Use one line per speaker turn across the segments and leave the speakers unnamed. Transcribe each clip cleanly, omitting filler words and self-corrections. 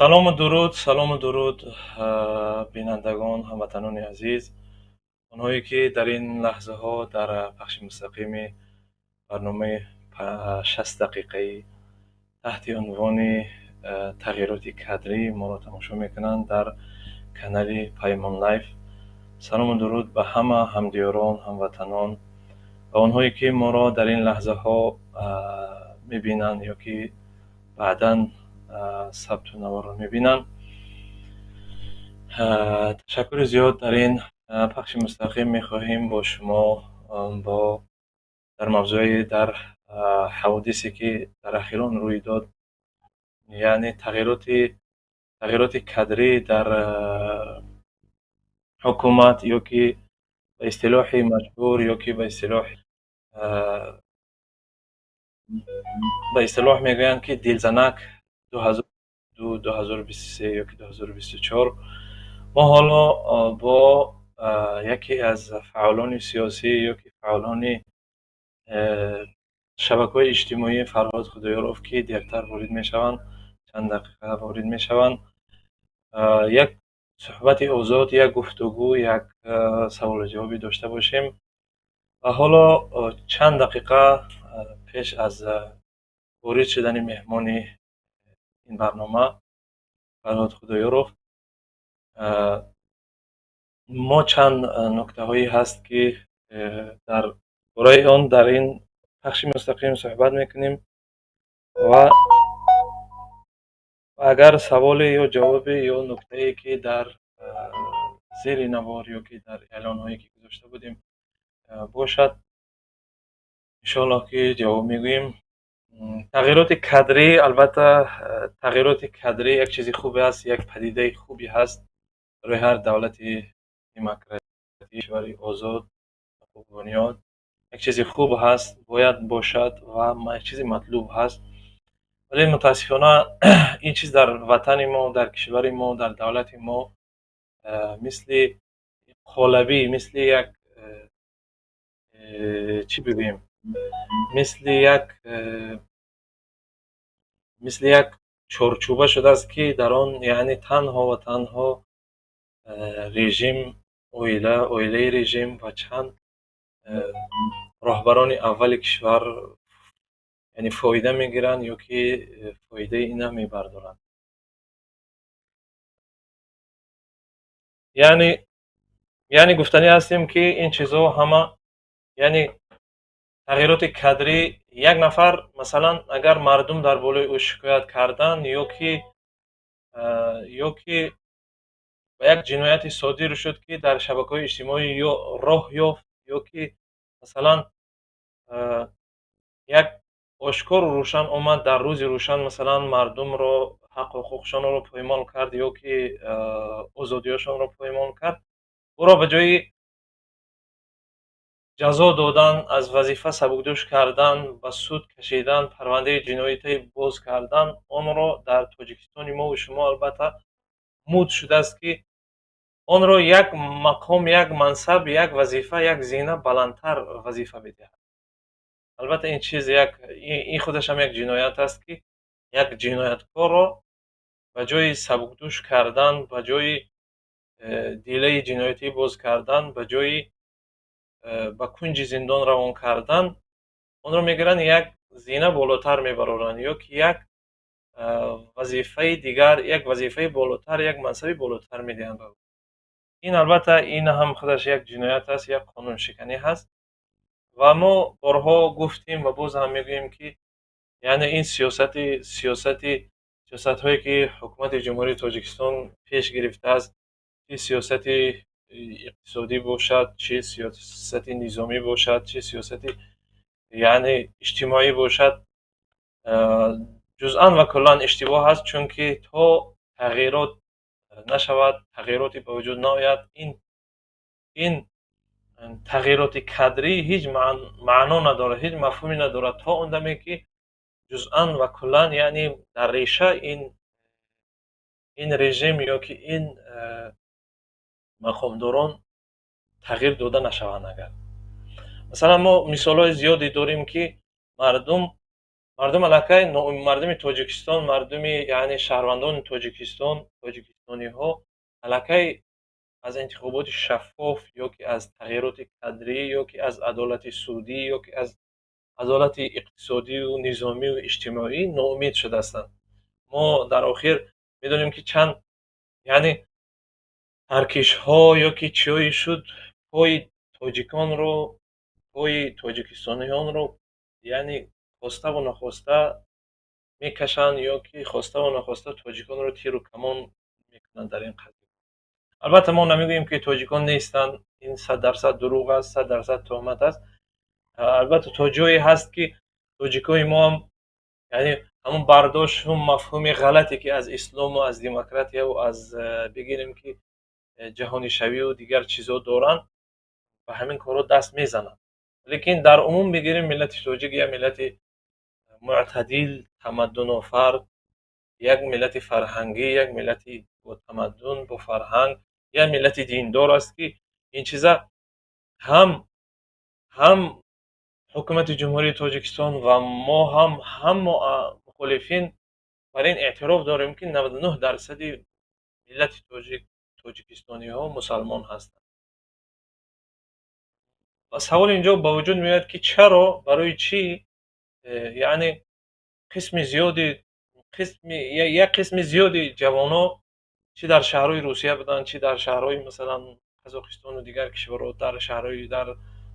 Салому дуруд, салому дуруд, бинандагон, ҳамватанони азиз, онҳое ки дар ин лаҳзаҳо дар пахши мустақими барномаи 60 дақиқаӣ таҳти унвони тағйироти кадрӣ моро тамошо мекунанд дар канали Паймон Лайф. Салому дуруд ба ҳама ҳамдиёрон, ҳамватанон ва онҳое ки моро дар ин лаҳзаҳо мебинанд ё ки баъдан сабту наворро мебинанд. Ташаккури зиёд. Дар ин пахши мустақим мехоҳем бо шумо бо дар мавзӯи, дар ҳаводисе ки дар ахирон рӯй дод, яъне тағйироти кадрӣ дар ҳукумат ё ки ба истилоҳи машҳур, ё ки ба истилоҳ мегӯянд ки дилзанак 2002, 2023 ё ки 2024. Мо ҳоло бо яке аз фаъолони сиёсӣ ё ки фаъолони шабакаҳои иҷтимоӣ, Фарҳод Худоёров, ки дертар ворид мешаванд, чанд дақиқа ворид мешаванд, як суҳбати озод, як гуфтугӯ, як саволу ҷавобе дошта бошем. Ва ҳоло чанд дақиқа пеш аз ворид шудани меҳмони ин барнома, Фарҳод Худоёров, мо чанд нуктаҳое ҳаст ки дар бораи он дар ин пахши мустақим суҳбат мекунем ва агар саволе ё ҷавобе ё нуктае ки дар зери навор ё ки дар эълонҳое ки гузошта будем бошад, иншоаллоҳ ки ҷавоб мегӯем. Тағйироти кадрӣ, албатта, тағйироти кадрӣ як чизи хубе аст, як падидаи хубе ҳаст барои ҳар давлати демократӣ, кишвари озод, ҳуқуқбунёд. Як чизи хуб ҳаст, бояд бошад ва як чизи матлуб ҳаст. Вале мутаассифона ин чиз дар ватани мо, дар кишвари мо, дар давлати мо мисли қолабӣ, мисли як, чӣ бигӯем, мисли як чорчӯба шудааст, ки дар он яъне танҳо ва танҳо режим, оила, оилаи режим ва чанд роҳбарони аввали кишвар яъне фоида мегиранд ё ки фоидаи ина мебардоранд. Яъне гуфтанӣ ҳастем, ки ин чизҳо ҳама, яъне тағйироти кадрӣ, як нафар, масалан, агар мардум дар болои ӯ шикоят карданд ё ки ба як ҷинояте содир шуд, ки дар шабакаҳои иҷтимоӣ ё роҳ ёфт, ё ки масалан як ошкору рӯшан омад, дар рӯзи рӯшан, масалан, мардумро ҳаққу ҳуқуқшонро поймол кард ё ки озодиҳошонро поймол кард, ӯро ба ҷои ҷазо додан, аз вазифа сабукдӯш кардан, ба суд кашидан, парвандаи ҷиноӣ боз кардан, онро дар Тоҷикистони мову шумо, албатта, муд шудааст, ки онро як мақом, як мансаб, як вазифа, як зина баландтар вазифа медиҳад. Албатта, ин чиз як ин худашам як ҷиноят аст, ки як ҷинояткорро ба ҷои сабукдӯш кардан, ба ҷои дилаи ҷиноятӣ боз кардан, ба ҷои ба кунҷи зиндон равон кардан, онро мегиранд, як зина болотар мебароранд ё ки як вазифаи дигар, як вазифаи болотар, як мансаби болотар медиҳанд ба ӯ. Ин, албатта, ин ҳам худаш як ҷиноят аст, як қонуншиканӣ ҳаст. Ва мо борҳо гуфтем ва боз ҳам мегӯем, ки яъне ин сиёсатҳое ки ҳукумати Ҷумҳурии Тоҷикистон пеш гирифтааст, чӣ сиёсати иқтисодӣ бошад, чӣ сиёсати низомӣ бошад, чӣ сиёсати яъне иҷтимоӣ бошад, ҷузъан ва куллан иштибоҳ аст, чунки то тағйирот нашавад, тағйироте ба вуҷуд наояд, ин тағйироти кадрӣ ҳеҷ маъно надорад, ҳеҷ мафҳуме надорад, то он даме ки ҷузъан ва куллан, яъне дар реша ин режим ё ки ин мақомдорон тағйир дода нашаванд. Агар, масалан, мо мисолҳои зиёде дорем, ки мардум Мардум аллакай, мардуми Тоҷикистон, мардуми, яъне шаҳрвандони Тоҷикистон, тоҷикистониҳо аллакай аз интихоботи шаффоф ё ки аз тағйироти кадрӣ, ё ки аз адолати судӣ, ё ки аз адолати иқтисодию низомию иҷтимоӣ ноумед шудаастанд. Мо дар охир медонем, ки чанд, яъне таркишҳо ё ки чиҳое шуд, пои тоҷиконро, пои тоҷикистониёнро, яъне хоставу нохоста мекашанд ё ки хоставу нохоста тоҷиконро тиру камон мекунанд дар ин қазия. Албатта, мо намегӯем, ки тоҷикон нестанд. Ин 100% дурӯғ аст, 100% туҳмат аст. Албатта, то ҷое ҳаст, ки тоҷикои мо ҳам, яъне ҳамун бардошту мафҳуми ғалате, ки аз ислому аз демократияву аз, бигирем, ки ҷаҳонишавию дигар чизҳо доранд, ба ҳамин корҳо даст мезананд. Лекин дар умум бигирем, миллати тоҷик як миллати мӯътадил, тамаддунофар, як миллати фарҳангӣ, як миллати бо тамаддун, бо фарҳанг, як миллати диндор аст, ки ин чиза ҳам ҳукумати Ҷумҳурии Тоҷикистон ва мо ҳам мухолифин бар ин эътироф дорем, ки 99 дарсади миллати тоҷик, тоҷикистониҳо мусалмон ҳастанд. Ва савол инҷо ба вуҷуд меояд, ки чаро, барои чӣ, яъне қисми зиёди қисми як қисми зиёди ҷавонҳо, чӣ дар шаҳрҳои Русия буданд, чӣ дар шаҳрҳои, масалан, Қазоқистону дигар кишварҳо, дар шаҳрҳои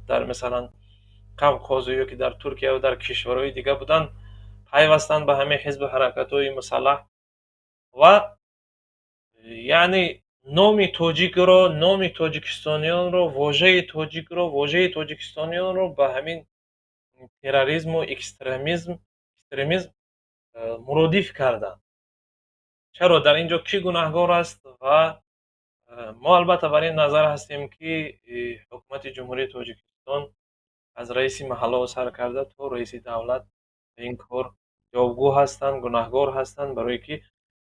дар, масалан, Қавқозу ё ки дар Туркияву дар кишварҳои дигар буданд, пайвастанд ба ҳамин ҳизбу ҳаракатҳои мусаллаҳ ва, яъне, номи тоҷикро, номи тоҷикистониёнро, вожаи тоҷикро, вожаи тоҷикистониёнро ба ҳамин терроризму экстремизм муродиф карданд? Чаро? Дар ин ҷо кӣ гунаҳгор аст? Ва мо, албатта, бар ин назар ҳастем, ки ҳукумати Ҷумҳурии Тоҷикистон аз раиси маҳаллаҳо сар карда то раиси давлат ба ин кор ҷавобгӯ ҳастанд, гунаҳгор ҳастанд, барое ки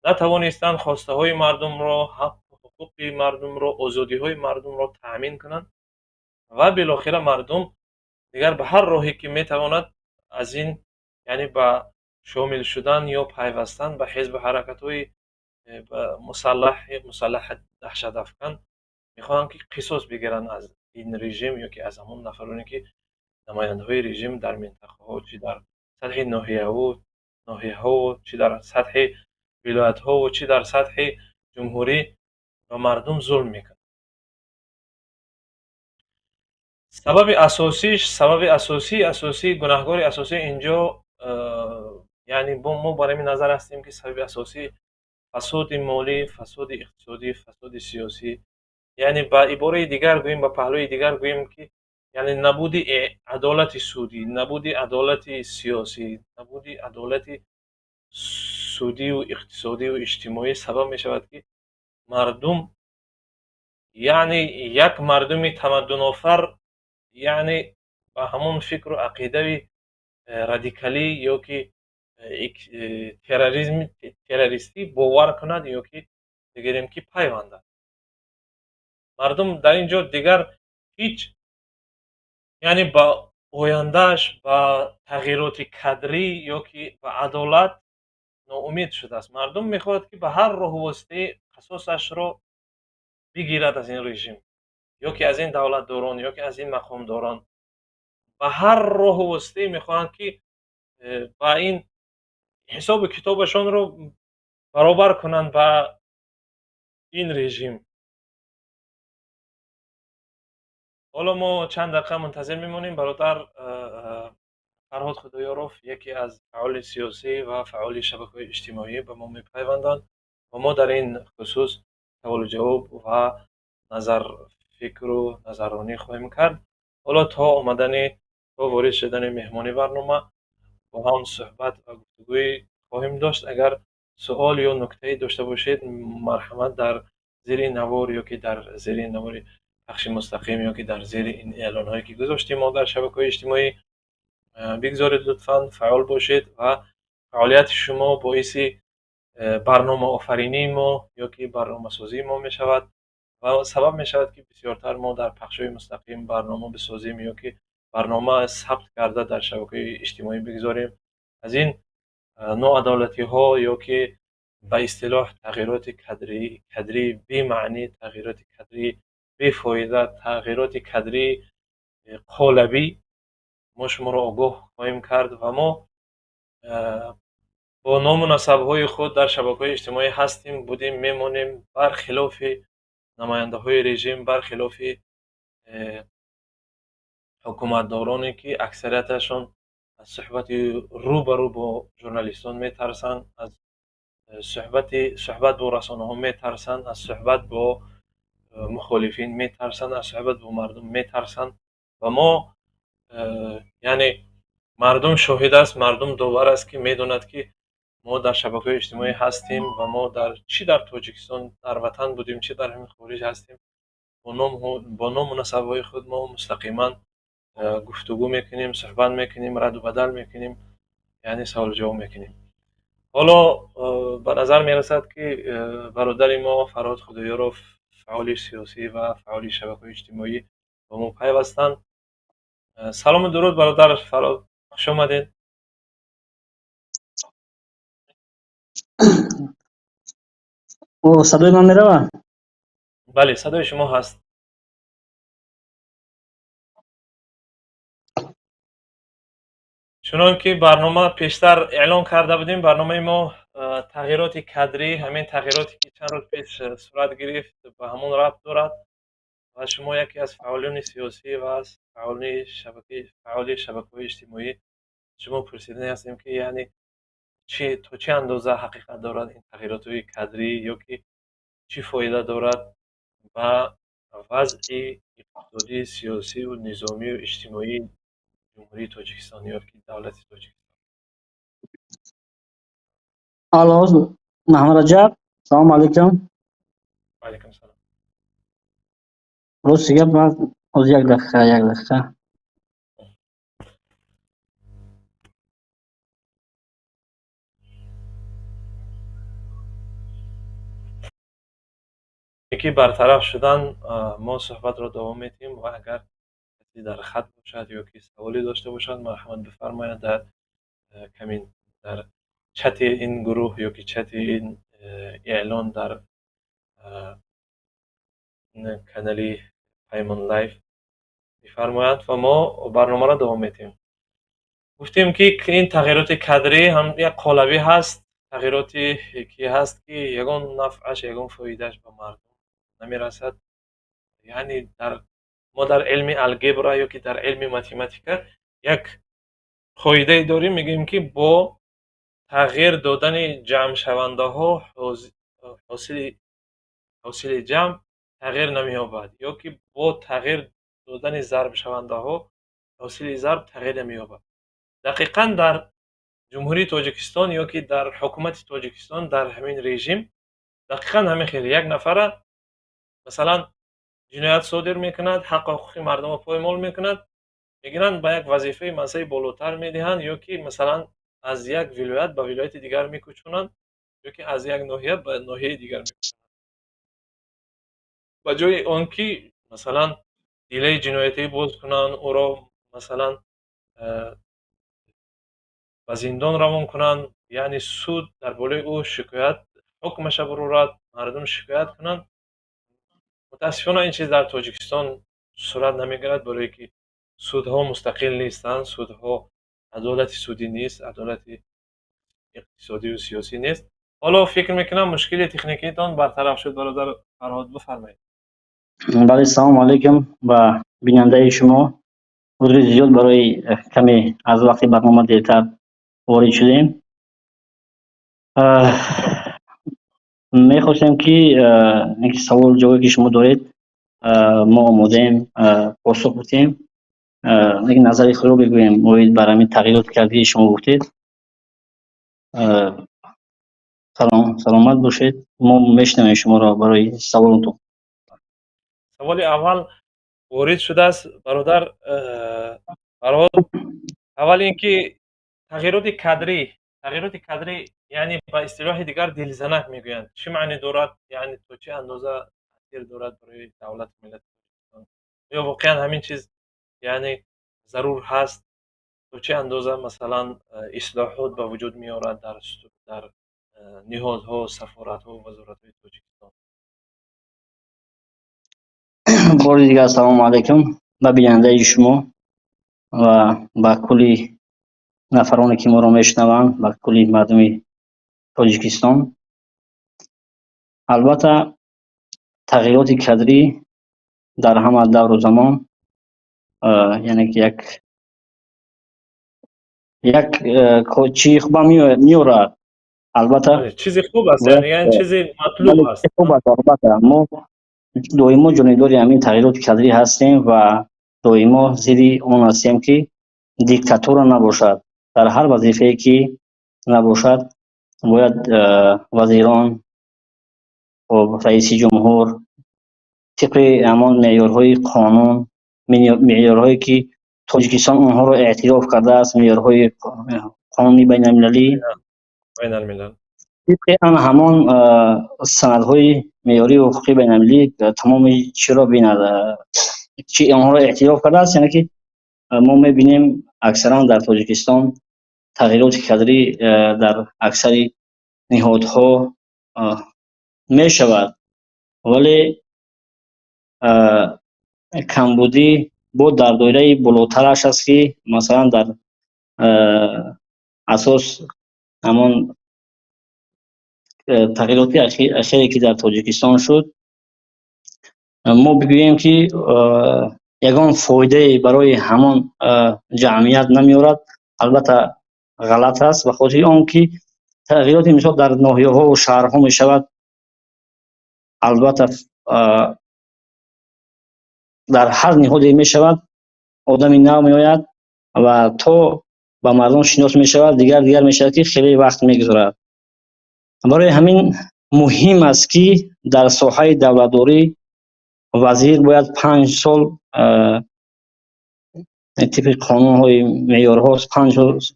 натавонистанд хостаҳои мардумро, ҳаққу ҳуқуқи мардумро, озодиҳои мардумро таъмин кунанд. Ва билохира мардум дигар ба ҳар роҳе ки метавонад, аз ин, яъне ба шомил шудан ё пайвастан ба ҳизбу ҳаракатҳои мусаллаҳ, даҳшатафкан мехоҳанд, ки қисос бигиранд аз ин режим ё ки аз ҳамон нафароне, ки намояндаҳои режим дар минтақаҳо, чӣ дар сатҳи ноҳияҳову, чӣ дар сатҳи вилоятҳову, чӣ дар сатҳи ҷумҳурӣ ба мардум зулм мекунанд. Сабаби асосиш, сабаби асосӣ, гунаҳгори асосӣ инҷо, яъне мо бар ҳамин назар ҳастем, ки сабаби асосӣ фасоди молӣ, фасоди иқтисодӣ, фасоди сиёсӣ, яъне ба ибораи дигар гӯем, ба паҳлӯи дигар гӯем, ки яъне набуди адолати судӣ, набуди адолати сиёсӣ, набуди адолати судию иқтисодию иҷтимоӣ сабаб мешавад, ки мардум, яъне як мардуми тамаддунофар, яъне ба ҳамон фикру ақидаи радикалӣ ё ки террористӣ бовар кунад ё ки бигирем, ки пайвандад. Мардум дар ин ҷо дигар ҳеҷ, яъне ба ояндааш, ба тағйироти кадрӣ ё ки ба адолат ноумед шудааст. Мардум мехоҳад, ки ба ҳар роҳу воситае қасосашро бигирад аз ин режим ё ки аз ин давлатдорон, ё ки аз ин мақомдорон. Ба ҳар роҳу воситае мехоҳанд, ки ба ин ҳисобу китобашонро баробар кунанд ба ин режим. Ҳоло мо чанд дақиқа мунтазир мемонем. Бародар Фарҳод Худоёров, яке аз фаъоли сиёсӣ ва фаъоли шабакаҳои иҷтимоӣ, ба мо мепайванданд ва мо дар ин хусус саволу ҷавоб ва назар, фикру назарронӣ хоҳем кард. Ҳоло то омадани, то ворид шудани меҳмони барнома бо ҳам суҳбат ва гуфтугӯй хоҳем дошт. Агар суол ё нуктае дошта бошед, марҳамат, дар зери навор ё ки дар зери навори пахши мустақим ё ки дар зери ин эълонҳое, ки гузоштем мо дар шабакаҳои иҷтимоӣ, бигзоред. Лутфан фаъол бошед ва фаъолияти шумо боиси барномаофаринии мо ё ки барномасозии мо мешавад ва сабаб мешавад, ки бисёртар мо дар пахшҳои мустақим барнома бисозем ё ки барнома сабт карда дар шабакаҳои иҷтимоӣ бигзорем. Аз ин ноадолатиҳо ё ки ба истилоҳ тағйироти кадрии бемаънӣ, тағйироти кадрии бефоида, тағйироти кадрии қолабӣ мо шуморо огоҳ хоҳем кард ва мо бо ному насабҳои худ дар шабакаҳои иҷтимоӣ ҳастем, будем, мемонем, бархилофи намояндаҳои режим, бархилофи ҳукуматдороне ки аксарияташон аз суҳбати рӯ ба рӯ бо журналистон метарсанд, аз суҳбат бо расонаҳо метарсанд, аз суҳбат бо мухолифин метарсанд, аз суҳбат бо мардум метарсанд. Ва мо, яъне мардум шоҳид аст, мардум довар аст, ки медонад, ки мо дар шабакаҳои иҷтимоӣ ҳастем ва мо дар чӣ дар Тоҷикистон, дар ватан будем, чӣ дар ҳамин хориҷ ҳастем, бо ному насабҳои худ мо мустақиман гуфтугӯ мекунем, суҳбат мекунем, раду бадал мекунем, яъне саволу ҷавоб мекунем. Ҳоло ба назар мерасад, ки бародари мо Фарҳод Худоёров, фаъоли сиёсӣ ва фаъоли шабакаҳои иҷтимоӣ, ба мо пайвастанд. Салому дуруд, бародар Фарҳод, хуш омадед.
Садои ман меравад?
Бале, садои шумо ҳаст. Чунон ки барнома пештар эълон карда будем, барномаи мо тағйироти кадрӣ, ҳамин тағйироте ки чанд рӯз пеш сурат гирифт, ба ҳамон рабт дорад ва шумо яке аз фаъолони сиёсӣ ва аз фаъоли шабакаҳои иҷтимоӣ, шумо пурсидани ҳастем, ки яъне то чӣ андоза ҳақиқат дорад ин тағйиротҳои кадрӣ ё ки чӣ фоида дорад ба вазъи иқтисодӣ, сиёсиву низомию иҷтимоии Ҷумҳурии Тоҷикистон ё ки давлати Тоҷикистон.
Алло, Маҳмад Раҷаб, салому алайкум.
Ва алайкум салом.
Рости гап, ман ҳозир як дақиқа, як дақиқа.
Ки бартараф шудан, мо суҳбатро давом медиҳем ва агар касе дар хат бошад ё ки саволе дошта бошад, марҳамат бифармояд дар коммент, дар чати ин гурӯҳ ё ки чати ин эълон дар канали Паймон Лайв бифармояд ва мо барномаро давом медиҳем. Гуфтем, ки ин тағйироти кадрӣ ҳам як қолабӣ ҳаст, тағйироте ки ҳаст, ки ягон нафъаш, ягон фоидааш ба мардум намерасад. Яъне мо дар илми алгебра ё ки дар илми математика як қоидае дорем, мегӯем, ки бо тағйир додани ҷамъшавандаҳо ҳосили ҷамъ тағйир намеёбад, ё ки бо тағйир додани зарбшавандаҳо ҳосили зарб тағйир намеёбад. Дақиқан дар Ҷумҳурии Тоҷикистон ё ки дар ҳукумати Тоҷикистон, дар ҳамин режим дақиқан ҳамин хел як нафара масалан ҷиноят содир мекунад, ҳаққу ҳуқуқи мардумро поймол мекунад, мегиранд, ба як вазифаи мансаби болотар медиҳанд, ё ки масалан аз як вилоят ба вилояти дигар мекӯчонанд, ё ки аз як ноҳия ба ноҳияи дигар мекӯчонанд. Ба ҷои он ки масалан дилаи ҷиноятӣ боз кунанд, ӯро масалан ба зиндон равон кунанд, яъне суд дар болои ӯ шикоят ҳукмаша бурорад, мардум шикоят кунанд. Мутаассифона ин чиз дар Тоҷикистон сурат намегирад, барое ки судҳо мустақил нестанд, судҳо адолати судӣ нест, адолати иқтисодию сиёсӣ нест. Ҳоло фикр мекунам, мушкили техникиитон бартараф шуд, бародар Фарҳод, бифармоед.
Бале, салому алайкум ба бинандаи шумо. Узри зиёд барои каме аз вақти барнома дертар ворид шудем. Мехостем, ки савол ҷавобе ки шумо доред, мо омодаем посух бидиҳем, назари худро бигӯем оид бар ҳамин тағйирот кардии шумо гуфтед. Саломат бошед, мо мешунавем шуморо барои саволотон.
Саволи аввал ворид шудааст, бародар Фарҳод. Аввал ин ки тағйироти кадрӣ, яъне ба истилоҳи дигар дилзанак мегӯянд, чӣ маъне дорад, яъне то чӣ андоза таъсир дорад барои давлату миллати Тоҷикистон, ё воқеан ҳамин чиз яъне зарур ҳаст? То чӣ андоза, масалан, ислоҳот ба вуҷуд меорад дар ниҳодҳо, сафоратҳо, вазоратҳои Тоҷикистон?
Бори дигар ассалому алайкум ба бинандаи шумо ва ба кулли нафароне, ки моро мешунаванд, ба кулли мардуми Тоҷикистон. Албатта, тағйироти кадрӣ дар ҳама давру замон, яъне ки як чии хуба меорад, албатта.
Чизи хуб аст, яъне чизи матлуб аст.
Хуб аст, албатта. Мо доимо ҷонибдори ҳамин тағйироти кадрӣ ҳастем ва доимо зидди он ҳастем, ки диктатура набошад. Дар ҳар вазифае ки набошад, бояд вазирон, раиси ҷумҳур тибқи ҳамон меъёрҳои қонун, меъёрҳое ки Тоҷикистон онҳоро эътироф кардааст, меъёрҳои қонуни байналмилалӣ, тибқи ан ҳамон санадҳои меъёрии ҳуқуқии байналмилалӣ тамоми чиро бинад, чи онҳоро эътироф кардааст. Яъне ки мо мебинем, аксаран дар Тоҷикистон тағйироти кадрӣ дар аксари ниҳодҳо мешавад, вале камбудӣ бо дар доираи болотараш аст, ки масалан дар асос ҳамон тағйироти ахире, ки дар Тоҷикистон шуд, мо бигӯем, ки ягон фоидае барои ҳамон ҷамъият намеорад, албатта ғалат аст, ба хотири он ки тағйироти мисол дар ноҳияҳову шаҳрҳо мешавад, албатта дар ҳар ниҳоде мешавад, одами нав меояд ва то ба мардум шинос мешавад, дигар мешавад, ки хеле вақт мегузарад. Барои ҳамин муҳим аст, ки дар соҳаи давлатдорӣ вазир бояд 5 сол, тибқи қонунҳои меъёрҳо,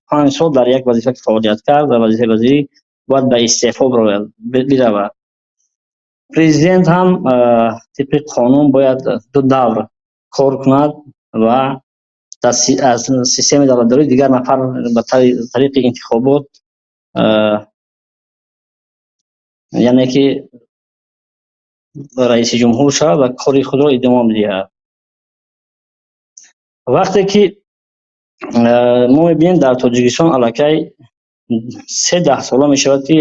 5 сол дар як вазифа фаъолият кард, дар вазифаи вазирӣ бояд ба истеъфо биравад. Президент ҳам тибқи қонун бояд ду давр кор кунад ва аз системаи давлатдорӣ дигар нафар ба тариқи интихобот, яъне ки раиси ҷумҳур шавад ва кори худро идома бидиҳад. Вақте ки мо мебинем, дар Тоҷикистон аллакай се даҳсола мешавад, ки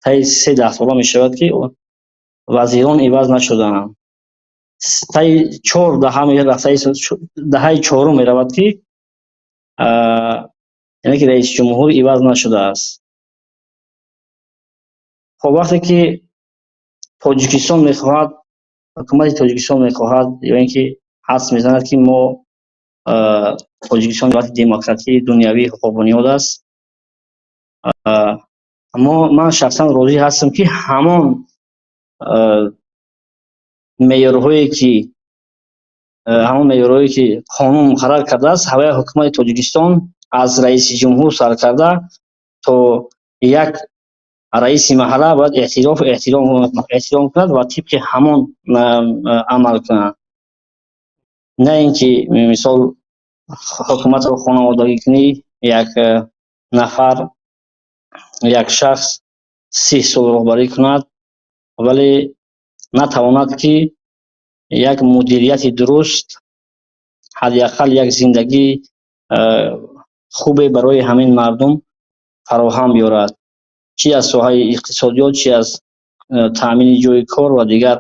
таи се даҳсола мешавад, ки вазирон иваз нашудаанд. Таи чор даҳа, даҳаи чорум меравад, ки яъне ки раиси ҷумҳур иваз нашудааст. Хоб, вақте ки Тоҷикистон мехоҳад, ҳукумати Тоҷикистон мехоҳад ё ин ки ҳадс мезанад, ки мо Тоҷикистон давлати демократии дунявии ҳуқуқбунёд аст, ман шахсан розӣ ҳастам, ки ҳамон меъёрҳое ки қонун муқаррар кардааст, ҳавои ҳукумати Тоҷикистон аз раиси ҷумҳур сар карда то як раиси маҳалла бояд эътироф, эҳтиром кунад ва тибқи ҳамон амал кунад, на ин ки мисол ҳукуматро хонаводагӣ кунӣ, як нафар, як шахс 30 сол роҳбарӣ кунад, вале натавонад, ки як мудирияти дуруст, ҳадди ақал як зиндагии хубе барои ҳамин мардум фароҳам биёрад, чи аз соҳаи иқтисодиёт, чи аз таъмини ҷойи кор ва дигар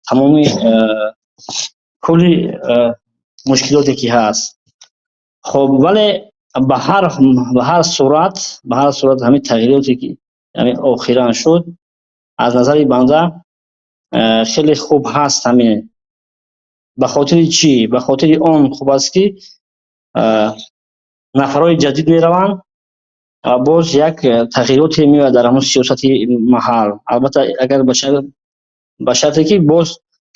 тамоми кулли мушкилоте, ки ҳаст. Хоб, вале ба ҳар сурат ҳамин тағйироте, ки охиран шуд, аз назари банда хеле хуб ҳаст. Ҳамин ба хотири чӣ? Ба хотири он хуб аст, ки нафарҳои ҷадид мераванд ва боз як тағйироте меояд дар ҳамон сиёсати маҳал. Албатта, агар ба шарте ки боз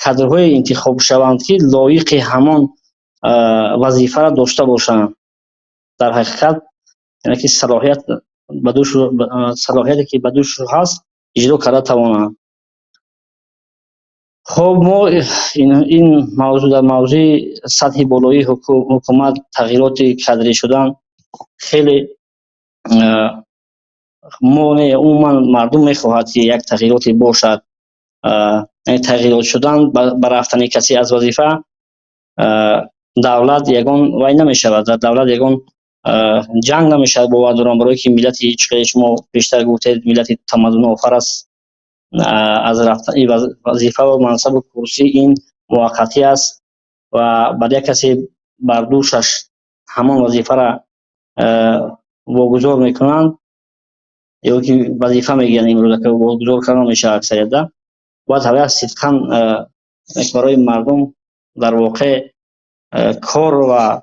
кадрҳое интихоб шаванд, ки лоиқи ҳамон вазифаро дошта бошанд, дар ҳақиқат, яъне ки салоҳияте, ки ба дӯш ҳаст, иҷро карда тавонанд. Хуб, мо ин мавзӯъ, дар мавзӯи сатҳи болоии ҳукумат тағйироти кадрӣ шудан, хеле мо не, умуман мардум мехоҳад, ки як тағйироте бошад. Тағйирот шудан, ба рафтани касе аз вазифа давлат ягон вай намешавад, дар давлат ягон ҷанг намешавад, бовар дорам, барое ки миллати, чӣ шумо пештар гуфтед, миллати тамаддунофар аст. Аз рафтани вазифа ва мансабу курсӣ, ин муваққатӣ аст ва бар як касе бар дӯшаш ҳамон вазифара вогузор мекунанд ё ки вазифа мегиранд, имрӯза вогузор карда намешавад аксарият, бояд ҳавая сидқан барои мардум дар воқеъ кор ва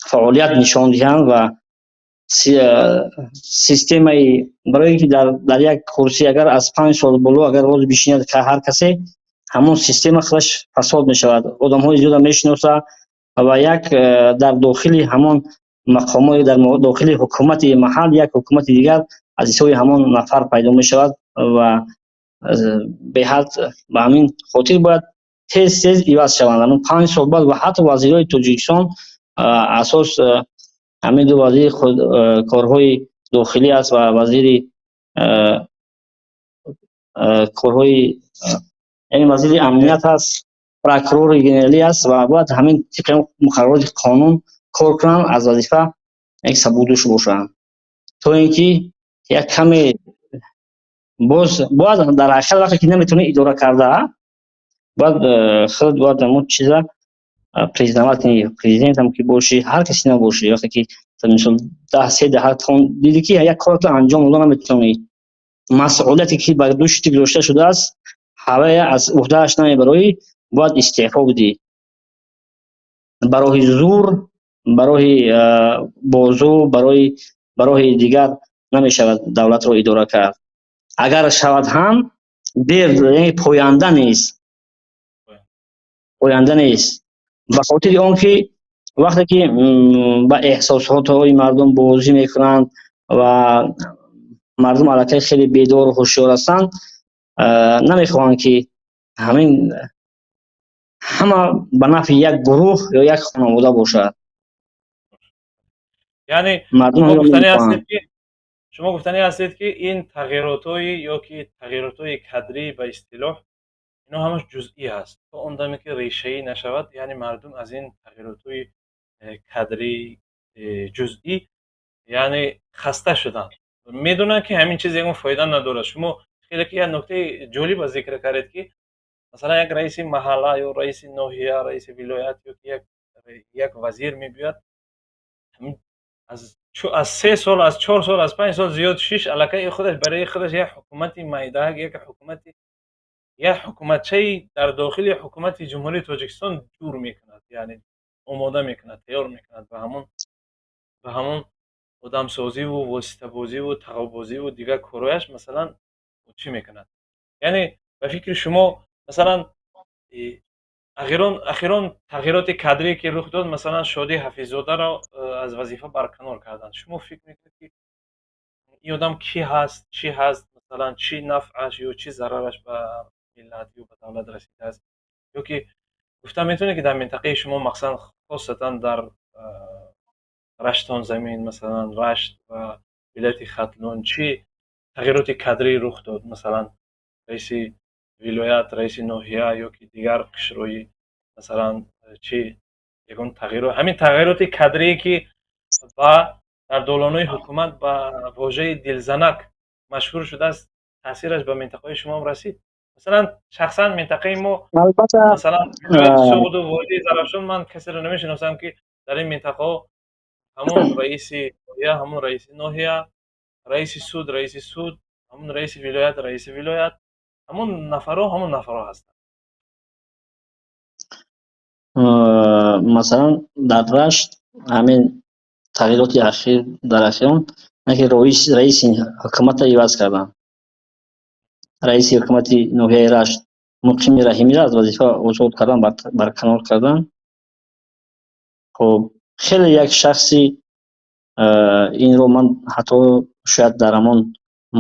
фаъолият нишон диҳанд ва системаи, барое ки дар як курсӣ агар аз 5 сол боло агар боз бишинад ҳар касе, ҳамон система худаш фасод мешавад, одамҳои зиёда мешиноса ва як дар дохили ҳамон мақомои, дар дохили ҳукумати маҳал як ҳукумати дигар аз ҳисоби ҳамон нафар пайдо мешавад ва беҳад ба ҳамин хотир бояд тез тез иваз шаванд. Ҳамон 5 сол баъд ва ҳатто вазирҳои Тоҷикистон, асос ҳамин ду вазири корҳои дохилӣ аст ва вазири корҳои, яъне вазири амният аст, прокурори генералӣ аст ва бояд ҳамин тибқи муқаррароти қонун кор кунанд, аз вазифа як сабукдӯш бошанд, то ин ки як каме боз бояд дар ҳақиқат вақте ки наметавонӣ идора карда, бояд худ бояд ҳамон чиза признавать кунӣ. Президентам ки бошӣ, ҳар касе набошӣ, вақте ки мисол 10 3 даҳа дидӣ, ки як корро анҷом дода наметавонӣ, масъулияте ки бар дӯши ту гузошта шудааст, ҳавая аз уҳдааш намебароӣ, бояд истеъфо бидиҳӣ. Ба роҳи зур, ба роҳи бозу, ба роҳи дигар намешавад давлатро идора кард. Агар шавад ҳам, дер, яъне поянда нест, поянда нест, ба хотири он ки вақте ки ба эҳсосотҳои мардум бозӣ мекунанд ва мардум аллакай хеле бедору ҳушёр ҳастанд, намехоҳанд, ки ҳамин ҳама ба нафъи як гурӯҳ ё як хонавода бошад.
Яъне
мардум
шумо
ҳаминро
гуфтанӣ
намехоҳанд.
ҳастед, ки шумо гуфтанӣ ҳастед, ки ин тағйиротҳои ё ки тағйиротҳои кадрӣ ба истилоҳ, ино ҳамаш ҷузъӣ ҳаст, то он даме ки решаӣ нашавад, яъне мардум аз ин тағйиротҳои кадрӣ ҷузъӣ, яъне хаста шуданд, медонанд, ки ҳамин чиз ягон фоида надорад. Шумо хеле ки як нуктаи ҷолиба зикр кардед, ки масалан як раиси маҳалла ё раиси ноҳия, раиси вилоят ё ки як вазир мебиёяд, аз 3 сол, аз 4 сол, аз 5 сол зиёд шиш, аллакай худаш барои худаш як ҳукумати майдаак, як ҳукумати, як ҳукуматчаи дар дохили ҳукумати Ҷумҳурии Тоҷикистон ҷур мекунад, яъне омода мекунад, тайёр мекунад, ба ҳамон одамсозиву воситабозиву тағобозиву дигар корҳояш масалан чӣ мекунад. Яъне ба фикри шумо, масалан ахирон тағйироти кадрие ки рух дод, масалан Шодӣ Ҳафиззодаро аз вазифа барканор карданд, шумо фикр мекунед, ки ин одам кӣ ҳаст, чӣ ҳаст, масалан чӣ нафъаш ё чӣ зарараш ба миллат ё ба давлат расидааст? Ё ки гуфта метавонед, ки дар минтақаи шумо, махсусан, хосатан дар Раштон замин, масалан Рашт ва вилояти Хатлон, чӣ тағйироти кадрӣ рух дод? Масалан раиси вилоят, раиси ноҳия ё ки дигар қишрҳои, масалан чӣ ягон тағйирот, ҳамин тағйироти кадрие, ки ба дар долонҳои ҳукумат ба вожаи дилзанак машҳур шудааст, таъсираш ба минтақаҳои шумоам расид? Масалан шахсан минтақаи мо,
албатта,
масалан вилояти Суғду водии Зарафшон, ман касеро намешиносам, ки дар ин минтақаҳо ҳамон раиси ноҳия, ҳамон раиси ноҳия, раиси суд, ҳамон раиси вилоят, раиси вилоят, ҳамон нафарҳо, ҳамон нафарҳо ҳастанд.
Масалан дар Рашт ҳамин тағйироти ахир, дар ахирон ки раиси ҳукуматро иваз карданд, раиси ҳукумати ноҳияи Рашт Муқими Раҳимиро аз вазифа озод кардан, барканор карданд. Хуб, хеле як шахси, инро ман ҳатто шояд дар ҳамон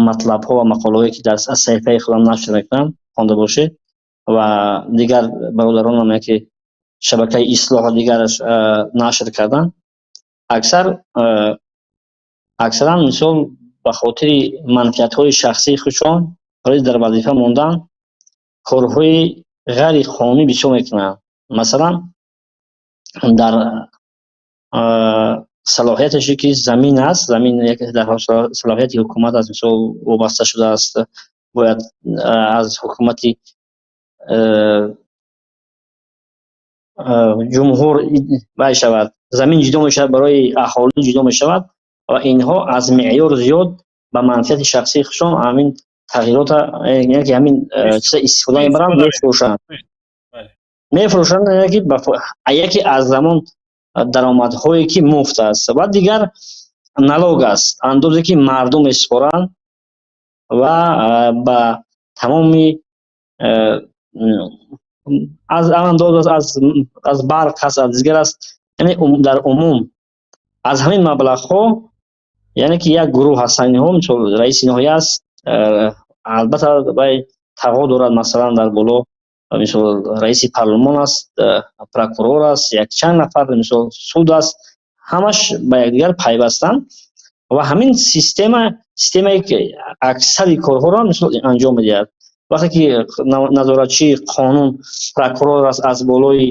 матлабҳо ва мақолаҳое, ки аз саҳифаи худам нашр мекунам, хонда бошед. Ва дигар бародаронам, ки шабакаи Ислоҳ дигараш нашр карданд, аксаран, мисол, ба хотири манфиатҳои шахсии худшон, барои дар вазифа мондан, корҳои ғайриқонунӣ бисёр мекунанд. Масалан, дар салоҳияташе, ки замин аст, замин дар салоҳияти ҳукумат аст, мисол, вобаста шудааст, бояд аз ҳукумати ҷумҳур вай шавад, замин ҷудо мешавад, барои аҳолӣ ҷудо мешавад, ва инҳо аз меъёр зиёд ба манфиати шахсии худшон ҳамин тағйирота, яъне ки ҳамин чиза истифода мебаранд, мефурӯшанд, яъне ки яке аз замон даромадҳое, ки муфт аст, ва дигар налог аст, андозе, ки мардум месупоранд, ва ба тамоми аз андоз, аз барқ аст, аз дигар аст, яъне дар умум аз ҳамин маблағҳо, яъне ки як гурӯҳ ҳастанд инҳо. Мисол, раиси ноҳия аст, албатта вай тағо дорад, масалан, дар боло, мисол, раиси парлумон аст, прокурор аст, якчанд нафар, мисол, суд аст, ҳамаш ба якдигар пайвастанд ва ҳамин система, системае, ки аксари корҳоро, мисол, анҷом медиҳад. Вақте ки назоратчии қонун прокурор аст, аз болои,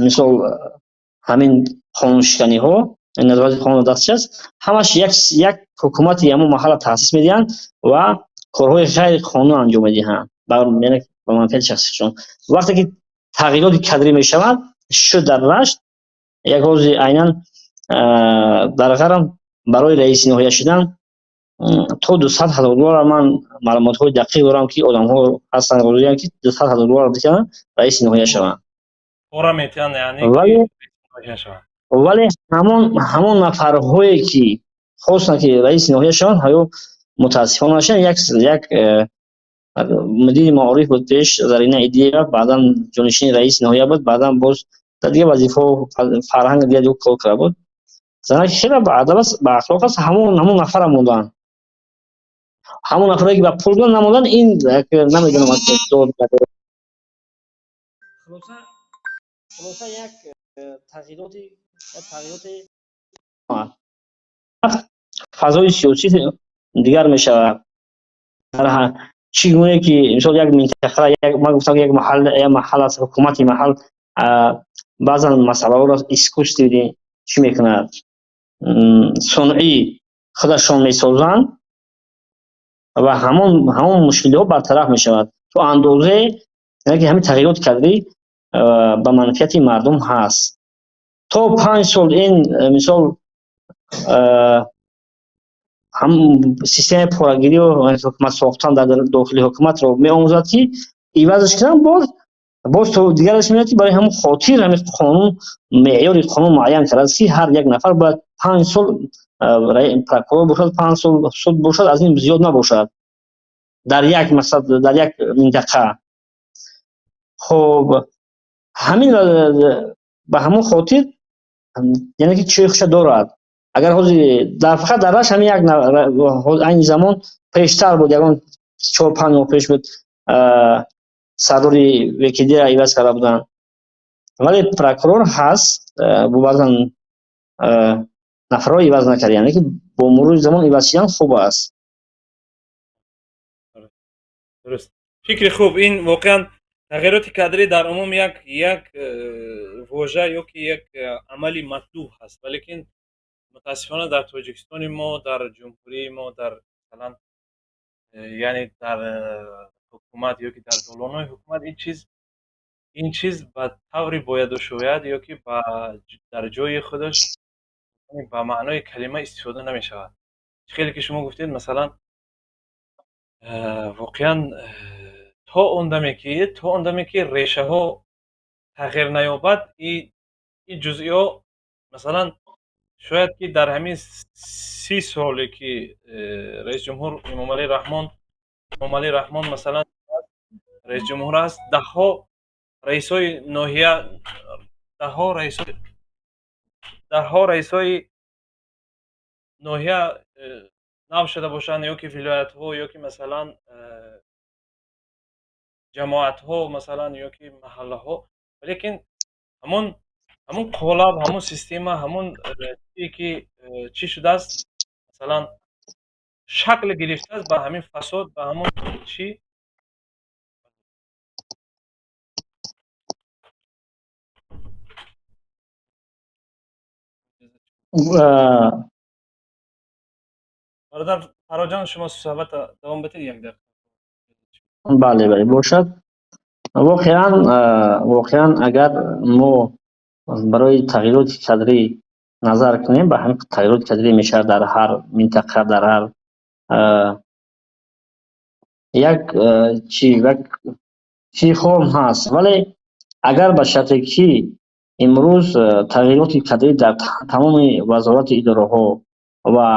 мисол, ҳамин қонуншиканиҳо назорати қонун дастш аст, ҳамаш як ҳукумати ҳамон маҳалла таъсис медиҳанд ва корҳои ғайриқонун анҷом медиҳанд ба манфиати шахсишон. Вақте ки тағйироти кадрӣ мешавад, шуд дар Рашт, як ҳози айнан дар Ғарм барои раиси ноҳия шудан то 200 000 доллар, ман маълумотҳои дақиқ дорам, ки одамҳо ҳастанд, розиянд, ки 200 000 доллар бидиҳанд, раиси ноҳия шаванд. Вале ҳамон нафарҳое, ки хостанд, ки раиси ноҳия шаванд, ҳаё мутаассифона нашаванд. Як мудири маориф буд пеш, Зарина Идиева, баъдан ҷонишини раиси ноҳия буд, баъдан боз дар дигар вазифаҳо, фарҳанг, дигар кор карда буд. Занаки хеле баадаб аст, баахлоқ аст. Ҳамон нафара монданд, ҳамон нафаре, ки ба пул доданд, намонданд. Ин намедонам. Хулоса, як тағйироти фазои сиёсӣ дигар мешавад. Чӣ гуне ки, мисол, як минтақа, ман гуфтам, як маҳал аст, ҳукумати маҳал баъзан масъалаҳоро искусственно чӣ мекунад, сунъӣ худашон месозанд ва ҳамон мушкилиҳо бартараф мешавад то андозае, яъне ки ҳамин тағйироти кадрӣ ба манфиати мардум ҳаст. То 5 сол ин, мисол, системаи порагирию ҳукумат сохтан дар дохили ҳукуматро меомӯзад, ки ивазаш кунанд, боз то дигараш меояд, ки барои ҳамон хотир ҳамин қонун, меъёри қонун муайян кардааст, ки ҳар як нафар бояд 5 сол прокурор бошад, 5 сол суд бошад, аз ин зиёд набошад дар як масал, дар як минтақа. Хуб, ҳамин ба ҳамон хотир, яъне ки чӯи хуша дорад. Агар ҳозир дар фақат дар Рашт ҳамин як айни замон, пештар буд, ягон 4-5 моҳ пеш буд, сардори ВКД-ра иваз карда буданд, вале прокурор ҳаст, бо баъзан нафарҳо иваз накард, яъне ки бо мурури замон иваз шидан хуб аст.
Дуруст, фикри хуб. Ин воқеан тағйироти кадрӣ дар умум як вожа ё ки як амали матлуб ҳаст, валекин мутаассифона дар Тоҷикистони мо, дар ҷумҳурии мо, дар масалан, яъне дар ҳукумат ё ки дар долонҳои ҳукумат ин чиз ба таври бояду шояд ё ки дар ҷои худаш ба маънои калима истифода намешавад. Чӣ хеле ки шумо гуфтед, масалан, воқеан то он даме ки решаҳо тағйир наёбад, ин ҷузъиҳо, масалан, шояд ки дар ҳамин 30 соле, ки раисҷумҳур Эмомалӣ Раҳмон, масалан, раисҷумҳур аст, даҳҳо раисҳои ноҳия, даҳҳо раисҳои ноҳия нав шуда бошанд ё ки вилоятҳо, ё ки масалан. Ҷамоатҳо, масалан, ё ки маҳаллаҳо, лекин ҳамон қолаб, ҳамон система, ҳамон чие ки чӣ шудааст, масалан, шакл гирифтааст ба ҳамин фасод, ба ҳамон чӣ. Бародар Фарроҷон, шумо суҳбатро давом бидиҳед як дақиқа.
Бале, бошад. Воқеан, агар мо барои тағйироти кадрӣ назар кунем, ба ҳамин тағйироти кадрӣ мешавад дар ҳар минтақа, дар ҳар як чи, як чи хом ҳаст, вале агар ба шарте ки имрӯз тағйироти кадрӣ дар тамоми вазорати идораҳо ва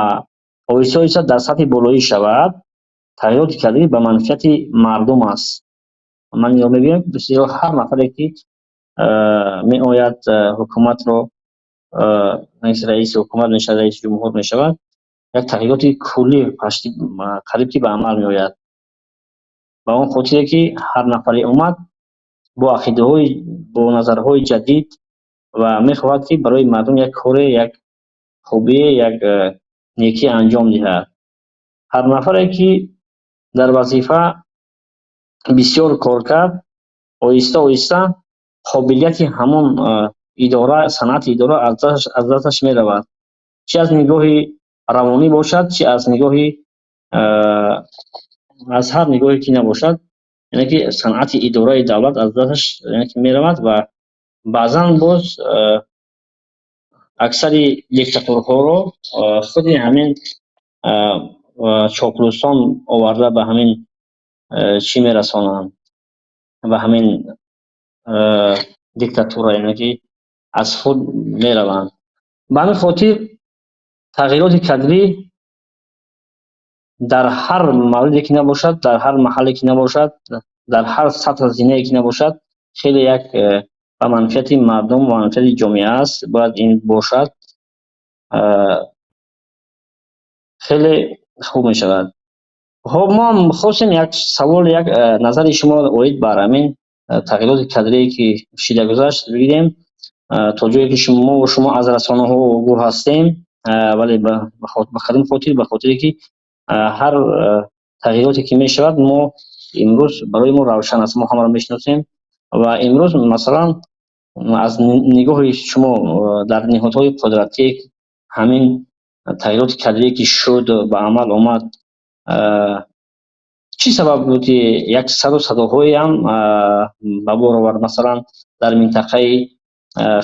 оҳиста оҳиста дар сатҳи болоӣ шавад, тағйироти кадрӣ ба манфиати мардум аст. Ман инро мебинам, зеро ҳар нафаре ки меояд, ҳукуматро, раиси ҳукумат мешавад, раиси ҷумҳур мешавад, як тағйироти куллӣ қариб ки ба амал меояд. Ба он хотире ки ҳар нафаре омад бо ақидаҳои, бо назарҳои ҷадид ва мехоҳад, ки барои мардум як коре, як хубие, як некӣ анҷом диҳад. Ҳар нафаре ки дар вазифа бисёр кор кард, оҳиста оҳиста қобилияти ҳамон идора, санъати идора аз дасташ меравад. Чи аз нигоҳи равонӣ бошад, чи аз нигоҳи, аз ҳар нигоҳе ки набошад, яъне ки санъати идораи давлат аз дасташ, яъне ки, меравад. Ва баъзан боз аксари диктаторҳоро худи ҳамин чоплусон оварда ба ҳамин чӣ мерасонанд, ба ҳамин диктатура, яъне ки аз худ мераванд. Ба ҳамин хотир тағйироти кадрӣ дар ҳар мавриде ки набошад, дар ҳар маҳалле ки набошад, дар ҳар сатҳ зинае ки набошад, хеле як ба манфиати мардум ва манфиати ҷомеа аст, бояд ин бошад, хеле хуб мешавад. Хоб, мо ҳам хостем як савол, як назари шуморо оид бар ҳамин тағйироти кадрие ки шида гузашт бигирем. То ҷое ки шумо аз расонаҳо огоҳ ҳастем, вале ба кадом хотир? Ба хотире ки ҳар тағйироте ки мешавад, мо имрӯз барои мо равшан аст, мо ҳамаро мешиносем. Ва имрӯз, масалан, аз нигоҳи шумо дар ниҳодҳои қудратӣ ҳамин тағйироти кадрие ки шуд, ба амал омад, чӣ сабаб буд, ки як сару садоҳоеам ба бор овард? Масалан, дар минтақаи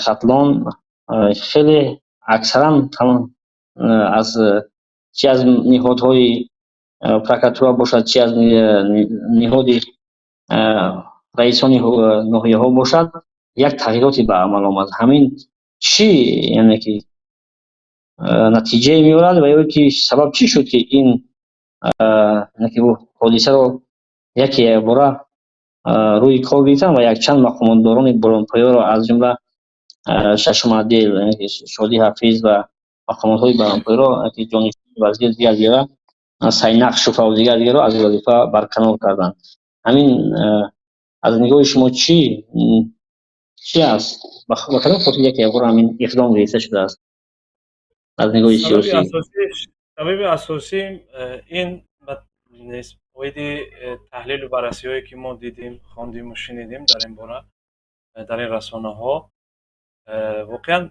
Хатлон хеле аксаран аз чи аз ниҳодҳои прокуратура бошад, чи аз ниҳоди раисони ноҳияҳо бошад, як тағйироте ба амал омад. Ҳамин чӣ, яъне ки, натиҷае меорад ва ё ки сабаб чӣ шуд, ки ин, яъне ки, ҳодисаро яке якбора рӯи кор гирифтанд ва якчанд мақомотдорони баландпояро, аз ҷумла шашум отдел, Шодӣ Ҳафиз ва мақомотҳои баландпояро, ҷонишини вазир, дигар дигара, Сайнақ Шуфа ва дигар дигарро аз вазифа барканор карданд? Ҳамин аз нигоҳи шумо чӣ аст? Ба кадом хотир яке якбора ҳамин иқдом гирифта шудааст аз нигоҳи сиёсӣ?
Сабаби асосӣ ин оиди таҳлилу баррасиҳое ки мо дидем, хондиму шунидем дар ин бора дар ин расонаҳо, воқеан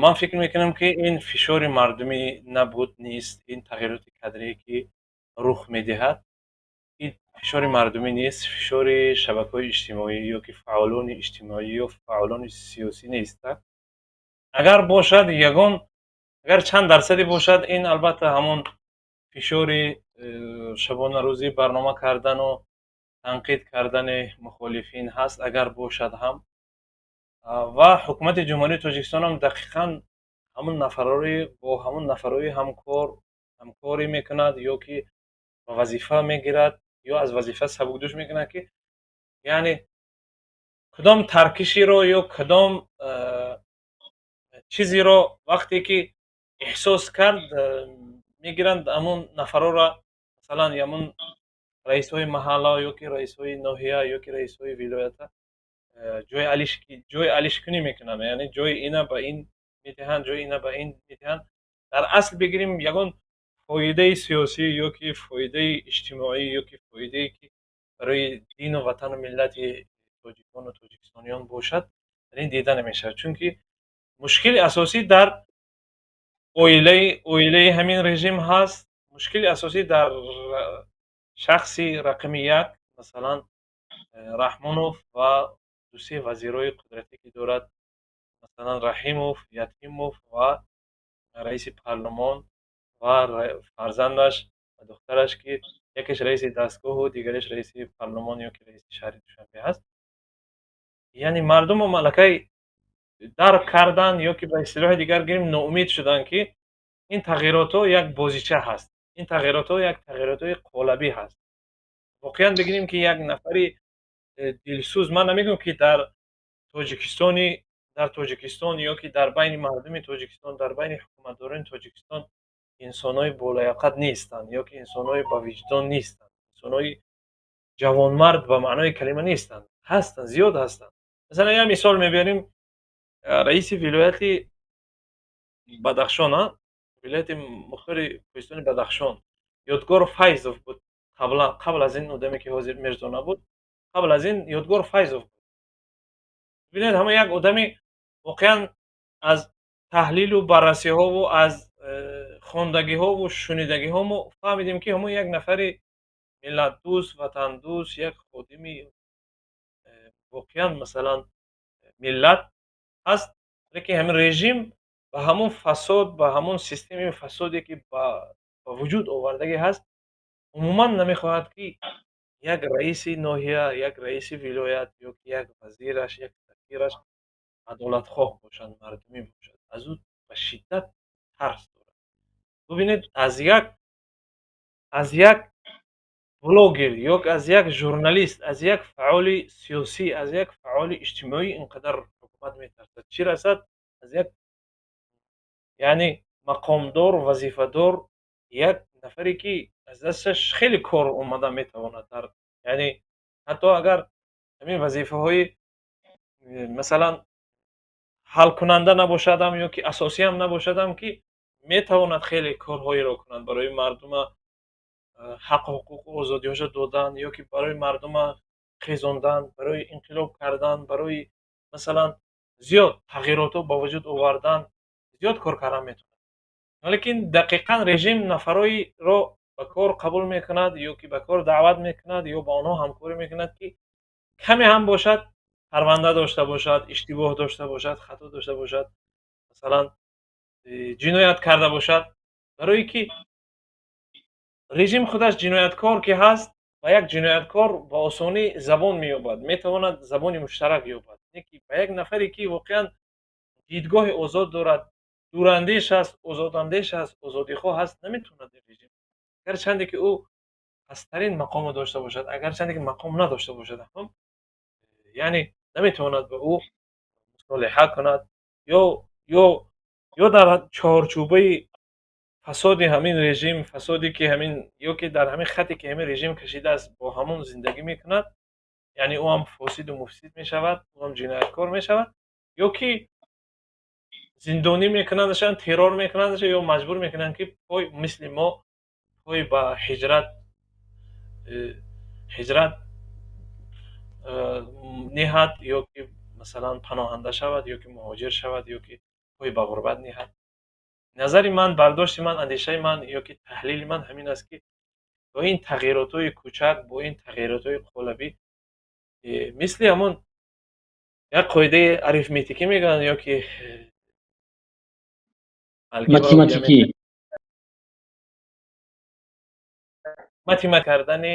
ман фикр мекунам, ки ин фишори мардумӣ набуд, нест. Ин тағйироти кадрие ки рух медиҳад, ин фишори мардумӣ нест, фишори шабакаҳои иҷтимоӣ ё ки фаъолони иҷтимоӣ ё фаъолони сиёсӣ нест. Агар бошад, ягон агар чанд дарсаде бошад, ин албатта ҳамон фишори шабонарӯзӣ барнома кардану танқид кардани мухолифин ҳаст, агар бошад ҳам. Ва ҳукумати Ҷумҳурии Тоҷикистонам дақиқан ҳамон нафарҳои, бо ҳамон нафарҳои ҳамкорӣ мекунад ё ки ба вазифа мегирад ё аз вазифа сабукдӯш мекунад, ки яъне кадом таркиширо ё кадом чизеро вақте ки эҳсос кард, мегиранд ҳамон нафарҳоро, масалан, ҳамон Раисҳои маҳалла ё ки раисҳои ноҳия ё ки раисҳои вилоята ҷои алишкунӣ мекунанд, яъне ҷои ина ба ин медиҳанд, ҷои ина ба ин медиҳанд. Дар асл бигирем, ягон фоидаи сиёсӣ ё ки фоидаи иҷтимоӣ ё ки фоидае ки барои дину ватану миллати тоҷикону тоҷикистониён бошад, дар ин дида намешавад, чунки мушкили асосӣ дар оилаи ҳамин режим ҳаст. Мушкили асосӣ дар шахси рақами як, масалан, Раҳмонов ва дусе вазирҳои қудратӣ ки дорад, масалан, Раҳимов, Ятимов ва раиси парлумон ва фарзандаш ва духтараш, ки якеш раиси дастгоҳу дигареш раиси парлумон ё ки раиси шаҳри Душанбе ҳаст. Яъне мардуму малакаи дарк кардан ё ки ба истилоҳи дигар гирем, ноумед шуданд, ки ин тағйиротҳо як бозича ҳаст, ин тағйиротҳо як тағйиротҳои қолабӣ ҳаст. Воқеан бигирем, ки як нафари дилсӯз, ман намегӯям, ки дар Тоҷикистон ё ки дар байни мардуми Тоҷикистон, дар байни ҳукуматдорони Тоҷикистон инсонҳои болаёқат нестанд ё ки инсонҳои ба виҷдон нестанд, инсонҳои ҷавонмард ба маънои калима нестанд. Ҳастанд, зиёд ҳастанд. Масалан, як мисол мебиёрем: раиси вилояти Бадахшон, вилояти мухтори кӯҳистони Бадахшон Ёдгор Файзов буд. Қабл аз ин одаме ки ҳозир Мирзо набуд, қабл аз ин Ёдгор Файзов буд. Бибинед, ҳама як одами воқеан аз таҳлилу баррасиҳову аз хондагиҳову шунидагиҳо мо фаҳмидем, ки ҳамон як нафари миллатдӯст, ватандӯст, як ходими воқеан, масалан, миллат ҳаст. Лекин ҳамин режим ба ҳамон фасод, ба ҳамон системаи фасоде ки ба вуҷуд овардагӣ ҳаст, умуман намехоҳад, ки як раиси ноҳия, як раиси вилоят ё ки як вазираш, як сафираш адолатхоҳ бошад, мардумӣ бошад. Аз ӯ ба шиддат тарс дорад. Бубинед, аз як блогер ё аз як журналист, аз як фаъоли сиёсӣ, аз як фаъоли иҷтимоӣ ин қадар ҳукумат метарсад, чӣ расад аз як, яъне, мақомдор, вазифадор, як нафаре ки аз дасташ хеле кор омада метавонад дар, яъне, ҳатто агар ҳамин вазифаҳои, масалан, ҳалкунанда набошадам ё ки асосиам набошадам, ки метавонад хеле корҳоеро кунад барои мардума, ҳаққу ҳуқуқу озодиҳоша додан ё ки барои мардума хезондан, барои инқилоб кардан, барои, масалан, зиёд тағйиротҳо ба вуҷуд овардан, зиёд кор кардан метавонад. Лекин дақиқан режим нафароеро ба кор қабул мекунад ё ки ба кор даъват мекунад ё ба онҳо ҳамкорӣ мекунад, ки каме ҳам бошад парванда дошта бошад, иштибоҳ дошта бошад, хато дошта бошад, масалан, ҷиноят карда бошад. Барое ки режим худаш ҷинояткор ки ҳаст, ба як ҷинояткор ба осонӣ забон меёбад, метавонад забони муштарак ёбад. Не ки ба як нафаре ки воқеан дидгоҳи озод дорад, дурандеш аст, озодандеш аст, озодихоҳ аст, наметавонад режим, агарчанде ки ӯ пасттарин мақомро дошта бошад, агарчанде ки мақом надошта бошад ҳам, яъне наметавонад ба ӯ мусолиҳа кунад ё дар чорчӯбаи фасоди ҳамин режим, фасоде ки ҳамин ё ки дар ҳамин хате ки ҳамин режим кашидааст, бо ҳамон зиндагӣ мекунад, яъне ӯ ҳам фосиду муфсид мешавад, ӯ ҳам ҷинояткор мешавад, ё ки зиндонӣ мекунандашон, террор мекунандашон ё маҷбур мекунанд, ки пой мисли мо пой ба ҳиҷрат ниҳад ё ки, масалан, паноҳанда шавад ё ки муҳоҷир шавад ё ки пой ба ғурбат ниҳад. Назари ман, бардошти ман, андешаи ман ё ки таҳлили ман ҳамин аст, ки бо ин тағйиротҳои кӯчак, бо ин тағйиротҳои қолабӣ, мисли ҳамон як қоидаи арифметикӣ мегӯянд ё ки
математикӣ.
Математ кардани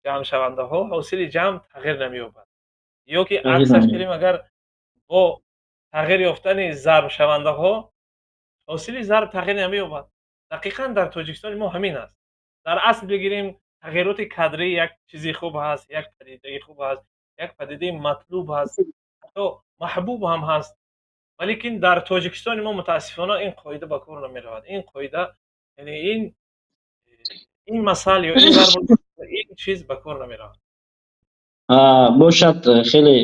ҷамъшавандаҳо ҳосили ҷамъ тағйир намеёбад. Ё ки аксаш гирем, агар бо тағйир ёфтани зарбшавандаҳо ҳосили зарб тағйир намеёбад. Дақиқан дар Тоҷикистони мо ҳамин аст. Дар асл бигирем, тағйироти кадрӣ як чизи хуб ҳаст, як падидаи хуб ҳаст, як падидаи матлуб ҳаст, ҳатто маҳбуб ҳам ҳаст. Валекин дар Тоҷикистони мо, мутаассифона, ин қоида ба кор намеравад. Ин қоида, яъне ин масал ё ин зарб Ин чиз ба кор намеравад.
Бошад, хеле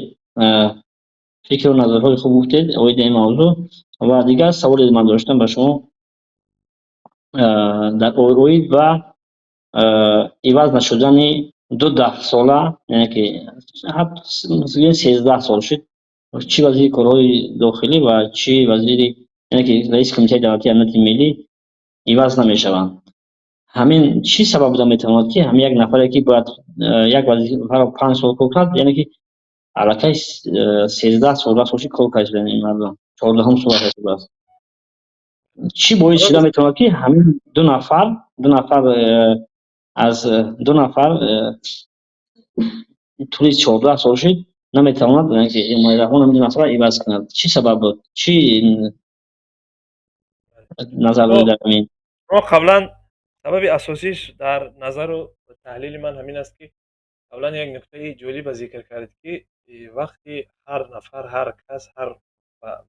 фикру назарҳои хуб гуфтед оиди ин мавзӯъ. Ва дигар саволе ман доштам ба шумо дар оид ба иваз нашудани ду даҳсола, яъне ки 13 сол шуд, чӣ вазири корҳои дохилӣ ва чӣ вазири, яъне ки раиси Кумитаи давлатии амнияти миллӣ иваз намешаванд. Ҳамин чӣ сабаб буда метавонад, ки ҳамин як нафаре, ки бояд як вазифаро 5 сол кор кунад, яъне ки аллакай 13 сол шуд кор карда ин мардум, 14-ум сол шудааст, чӣ боис шуда метавонад, ки ҳамин ду нафар аз ду нафар тӯли 14 сол шуд наметавонад Эмомалӣ Раҳмон ҳамин ду нафарро иваз кунад? Чӣ сабаб буд? Чӣ назар доред дар ҳамин?
Мо қаблан сабаби асосиш дар назару таҳлили ман ҳамин аст, ки қаблан як нуктаи ҷолиба зикр кардед, ки вақти ҳар нафар, ҳар кас, ҳар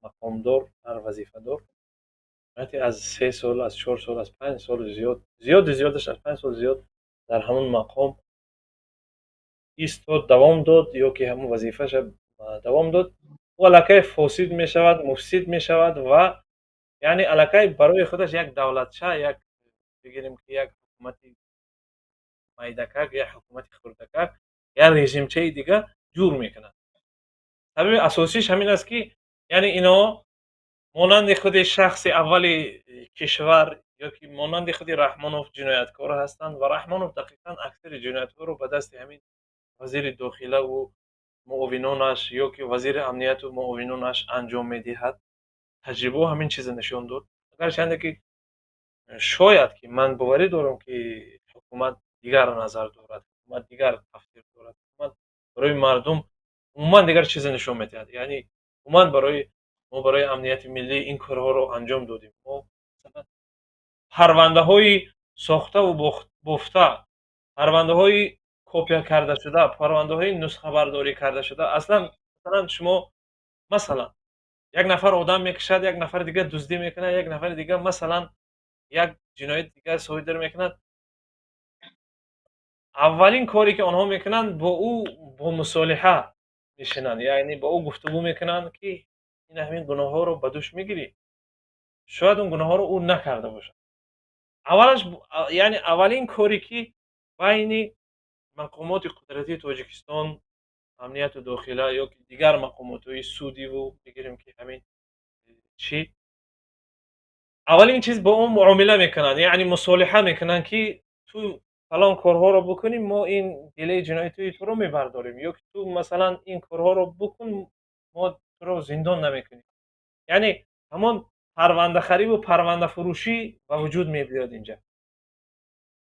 мақомдор, ҳар вазифадор аз 3 сол, аз 4 сол, аз 5 сол зиёд, зиёди зиёдаш аз 5 сол зиёд дар ҳамон мақом истод, давом дод ё ки ҳамон вазифаша давом дод, ӯ аллакай фосид мешавад, муфсид мешавад ва яъне аллакай барои худаш як давлатча, як бигирем, ки як ҳукумати майдакак, як ҳукумати хурдакак, як режимчаи дига ҷур мекунад. Сабаби асосиш ҳамин аст, ки яъне ино монанди худи шахси аввали кишвар ё ки монанди худи Раҳмонов ҷинояткор ҳастанд ва Раҳмонов дақиқан аксари ҷиноятҳоро ба дасти ҳамин вазири дохилаву муовинонаш ё ки вазири амнияту муовинонаш анҷом медиҳад. Таҷрибао ҳамин чиза нишон дод. Агарчанде ки шояд ки ман боварӣ дорам, ки ҳукумат дигар назар дорад, ҳукумат дигар тафсир дорад, ҳукумат барои мардум умуман дигар чиза нишон медиҳад. Яъне умуман барои мо, барои амнияти миллӣ ин корҳоро анҷом додем. Мо парвандаҳои сохтаву бофта, парвандаҳои копия кардашуда, парвандаҳои нусхабардорӣ кардашуда, аслан, масалан, шумо, масалан, як нафар одам мекушад, як нафари дигар дуздӣ мекунад, як нафари дигар, масалан, як ҷинояти дигар содир мекунад, аввалин коре ки онҳо мекунанд, бо ӯ бо мусолиҳа мешинанд, яъне бо ӯ гуфтугӯ мекунанд, ки ин ҳамин гуноҳҳоро ба дӯш мегирӣ. Шояд он гуноҳҳоро ӯ накарда бошад. Аввалаш, яъне аввалин коре ки байни мақомоти қудратии Тоҷикистон, амнияту дохила ё ки дигар мақомотҳои судиву бигирем, ки ҳамин чӣ, аввалин чиз бо ӯ муомила мекунанд, яъне мусолиҳа мекунанд, ки ту фалон корҳоро бикунӣ, мо ин делаи ҷиноятии туро мебардорем, ё ки ту, масалан, ин корҳоро бикун, мо туро зиндон намекунем. Яъне ҳамон парвандахариву парвандафурӯшӣ ба вуҷуд мебиёд. Инҷа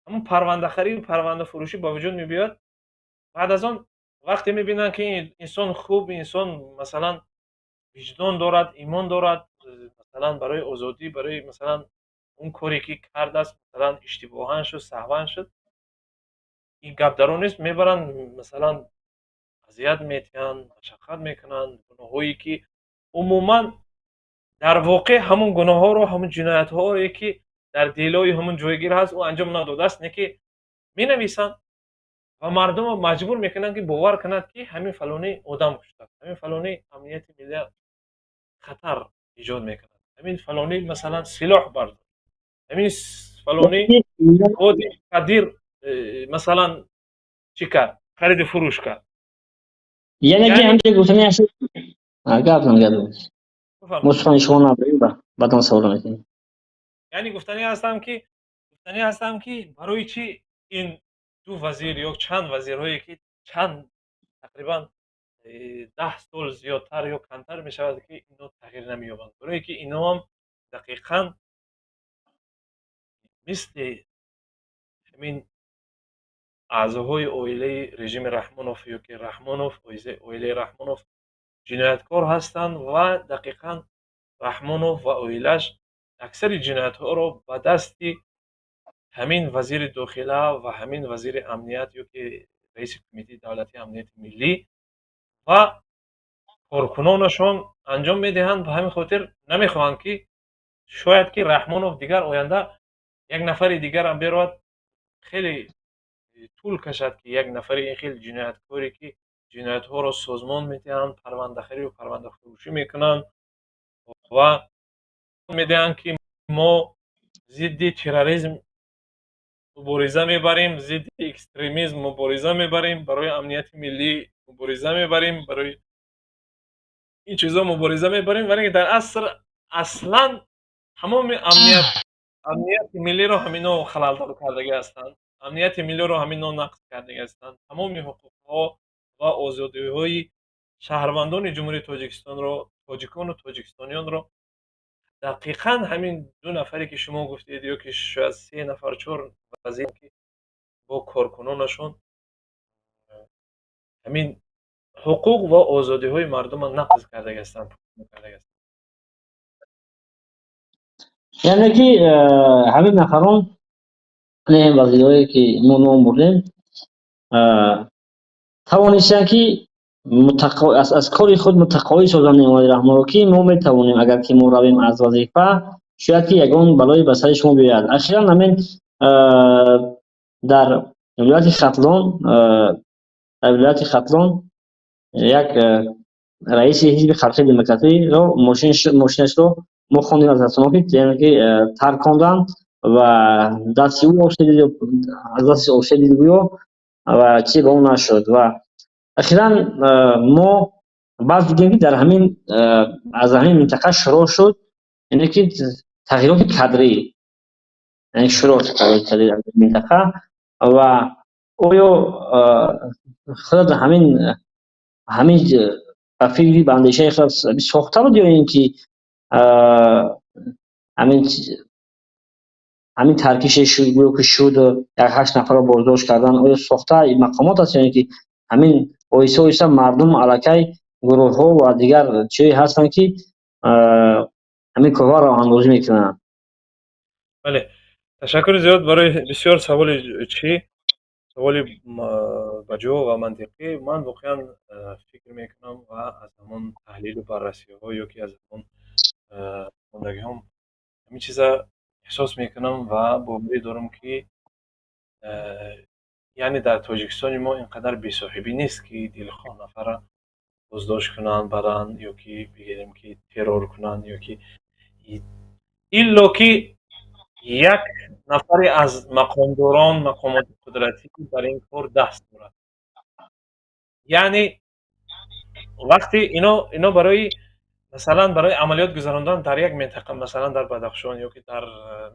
ҳамон парвандахариву парвандафурӯшӣ ба вуҷуд мебиёд. Баъд аз он вақте мебинанд, ки инсон хуб, инсон, масалан, виҷдон дорад, имон дорад, масалан, барои озодӣ, барои, масалан, он коре ки кардааст, масалан, иштибоҳан шуд, саҳван шуд, ин гап дар он нест, мебаранд, масалан, азият метиҳанд, машаққат мекунанд, гуноҳҳое ки умуман дар воқеъ ҳамон гуноҳҳоро, ҳамон ҷиноятҳое ки дар делои ҳамон ҷойгир ҳаст, ӯ анҷом надодааст, не ки менависанд ва мардумро маҷбур мекунанд, ки бовар кунад, ки ҳамин фалонӣ одам куштааст, ҳамин фалонӣ амнияти миллия хатар эҷод мекунад, ҳамин фалонӣ, масалан, силоҳ бардошт, ҳамин фалонӣ маводи мухаддир, масалан, чӣ кард, хариду фурӯш кард.
Яъне ки ҳамче гуфтани ҳаст, гап зан, гап мо сухани шумо набарем, баъдан савол мекунем.
Яъне гуфтанӣ ҳастам, ки барои чӣ ин ду вазир ё чанд вазирҳое, ки чанд тақрибан 10 сол зиёдтар ё камтар мешавад, ки ино тағйир намеёбанд? Барое ки иноам дақиқан мисли ҳамин аъзоҳои оилаи режими Раҳмонов ё ки Раҳмонов, оилаи Раҳмонов ҷинояткор ҳастанд ва дақиқан Раҳмонов ва оилааш аксари ҷиноятҳоро ба дасти ҳамин вазири дохила ва ҳамин вазири амният ё ки раиси Кумитаи давлатии амнияти миллӣ ва коркунонашон анҷом медиҳанд. Ба ҳамин хотир намехоҳанд, ки шояд ки Раҳмонов дигар оянда як нафари дигарам берояд, хеле тӯл кашад, ки як нафари ин хел ҷинояткоре, ки ҷиноятҳоро созмон медиҳанд, парвандахарию парвандафурӯшӣ мекунанд ва медиҳанд, ки мо зидди терроризм мубориза мебарем, зидди экстремизм мубориза мебарем, барои амнияти миллӣ мубориза мебарем, барои ин чизо мубориза мебарем, вале дар аср аслан тамоми амнияти миллиро ҳамино халалдор кардагӣ ҳастанд, амнияти миллиро ҳамино нақз кардагӣ ҳастанд, тамоми ҳуқуқҳо ва озодиҳои шаҳрвандони Ҷумҳурии Тоҷикистонро, тоҷикону тоҷикистониёнро дақиқан ҳамин ду нафаре, ки шумо гуфтед, ё ки шояд се нафар, чор вазир, ки бо коркунонашон ҳамин ҳуқуқ ва озодиҳои мардумро нақз кардагӣ ҳастанд.
Яъне ки ҳамин нафарон, вазирҳое, ки мо ном бурдем, тавонистанд, ки аз кори худ мутақоид созанд Эмомалӣ Раҳмонро, ки мо метавонем, агар ки мо равем аз вазифа, шояд ки ягон балое ба сари шумо биёяд. Ахиран ҳамин дар вилояти Хатлон, як раиси ҳизби Халқии Демократиро мошинашро мо хондем аз расонаҳо, ки яъне ки тарконданд ва дасти ӯ аз дасти об шедид гӯё ва чизе ба ӯ нашуд. Ва ахиран мо баъд дидем, ки дар ҳамин аз ҳамин минтақа шурӯъ шуд, яъне ки тағйироти кадрӣ, яъне шурӯъ шуд тағйироти кадрӣ дар минтақа. Ва оё худат ҳамин ба фикри, ба андешаи худ сохта буд ё ин ки ҳамин таркише гӯё ки шуд, як ҳашт нафарро боздошт кардан, оё сохта мақомот аст ё ин ки ҳамин оҳиста оҳиста мардум аллакай гурӯҳҳо ва дигар чиҳое ҳастанд, ки ҳамин корҳоро роҳандозӣ мекунанд?
Бале, ташаккури зиёд барои бисёр саволи чӣ саволи баҷо ва мантиқӣ. Ман воқеан фикр мекунам ва аз ҳамон таҳлилу баррасиҳо ё ки аз ҳамон хондагиҳом ҳамин чиза эҳсос мекунам ва боварӣ дорам, ки яъне дар Тоҷикистони мо ин қадар бесоҳибӣ нест, ки дилхоҳ нафарра боздошт кунанд, баранд ё ки бигирем, ки террор кунанд, ё ки илло ки як нафаре аз мақомдорон, мақомоти қудратӣ бар ин кор даст дорад. Яъне вақте ино барои, масалан, барои амалиёт гузарондан дар як минтақа, масалан, дар Бадахшон ё ки дар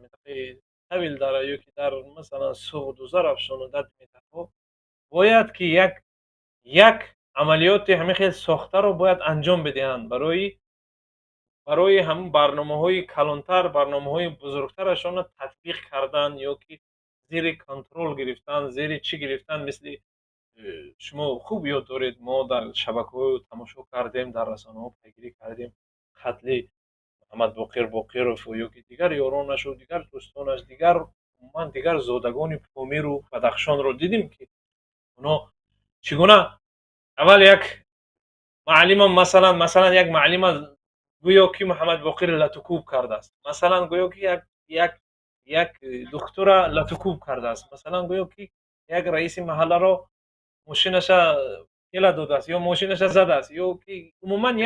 минтақаи Тавилдара ё ки дар, масалан, Суғду Зарафшону дар минтақаҳо бояд ки як амалиёти ҳамин хел сохтаро бояд анҷом бидиҳанд барои ҳамун барномаҳои калонтар, барномаҳои бузургтарашонро татбиқ кардан ё ки зери контрол гирифтан, зери чӣ гирифтан. Мисли шумо хуб ёд доред, мо дар шабакаҳо тамошо кардем, дар расонаҳо пайгирӣ кардем қатли Муҳаммадбоқир Боқиров ё ки дигар ёронашу, дигар дӯстонаш, дигар умуман дигар зодагони Помиру Бадахшонро дидем, ки оно чӣ гуна аввал як муаллима, масалан, як муаллима гӯё ки Муҳаммадбоқир латукӯб кардааст, масалан, гӯё ки як духтура латукӯб кардааст, масалан, гӯё ки як раиси маҳалларо мошинаша тела додааст ё мошинаша задааст, ё ки умуман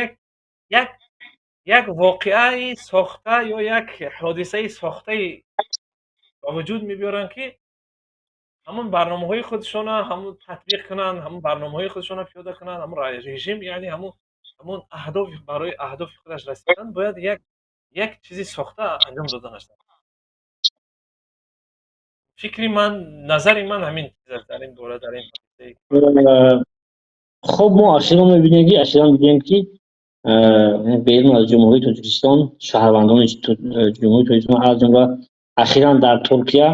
як воқеаи сохта ё як ҳодисаи сохтаи ба вуҷуд мебиёранд, ки ҳамон барномаҳои худшона ҳамон татбиқ кунанд, ҳамон барномаҳои худшона пиёда кунанд. Ҳамон режим, яъне ҳамон аҳдоф, барои аҳдофи худаш расидан бояд як чизи сохта анҷом доданаш. Фикри ман, назари ман ҳамин чиз аст дар ин бора, дар ин.
Хуб, мо ахиран мебинем ки, ахиран дидем, ки берун аз Ҷумҳурии Тоҷикистон шаҳрвандони Ҷумҳурии Тоҷикистон, аз ҷумла ахиран дар Туркия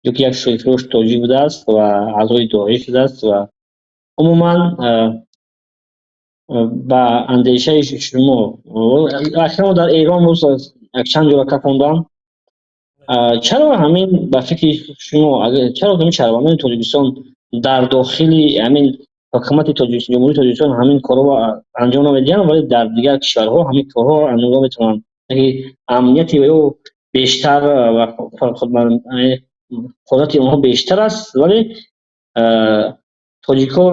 ё ки як шоифрош тоҷик будааст ва аъзои Доиш шудааст. Ва умуман ба андешаи шумо, ахиран дар Эрон боз якчанд ҷора кафонданд, чаро ҳамин, ба фикри шумо, чаро ҳамин шаҳрвандони Тоҷикистон дар дохили ҳамин ҳукумати Ҷумҳурии Тоҷикистон ҳамин корҳоро анҷом намедиҳанд, вале дар дигар кишварҳо ҳамин корҳоро анҷом метавонанд? Амнияти ё бештар ва қудрати онҳо бештар аст, вале Тоҷикҳо,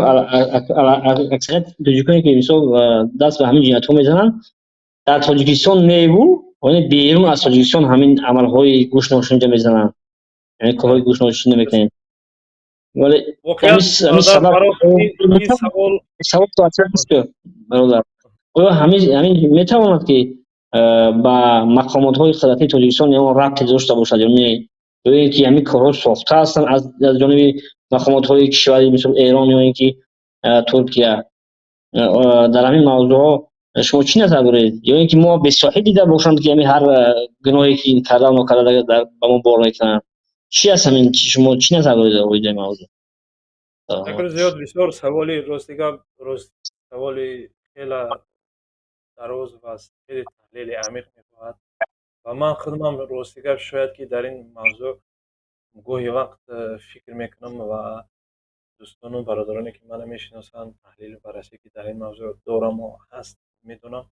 аксарияти тоҷикое, ки мисол даст ба ҳамин ҷиноятҳо мезананд, дар Тоҷикистон неву берун аз Тоҷикистон ҳамин амалҳои гӯшношунида мезананд, яъне корҳои гӯшношунида мекунанд. Вале ҳамин сабаб савол бародар, оё ҳамин метавонад, ки ба мақомотҳои қудратии Тоҷикистон ягон рабте дошта бошад ё не, ё ин ки ҳамин корҳо сохта ҳастанд аз ҷониби мақомотҳои кишвари, мисол, Эрон ё ин ки Туркия? Дар ҳамин мавзӯъҳо шумо чӣ назар доред? Ё ин ки мо бесоҳиб дида бошанд, ки ҳамин ҳар гуноҳе ки карда, нокарда ба мо бор мекунанд? Чӣ аст ҳамин? Шумо чӣ назар доред оиди мавзӯъ?
Ташаккури зиёд. Бисёр саволи, рости гап, рост, саволи хела дароз ва хеле таҳлили амиқ мехоҳад. Ва ман худам, рости гап, шояд ки дар ин мавзӯъ гоҳе вақт фикр мекунам ва дӯстону бародароне, ки мана мешиносанд, таҳлилу баррасӣ, ки дар ин мавзӯъ дораму ҳаст, медонам.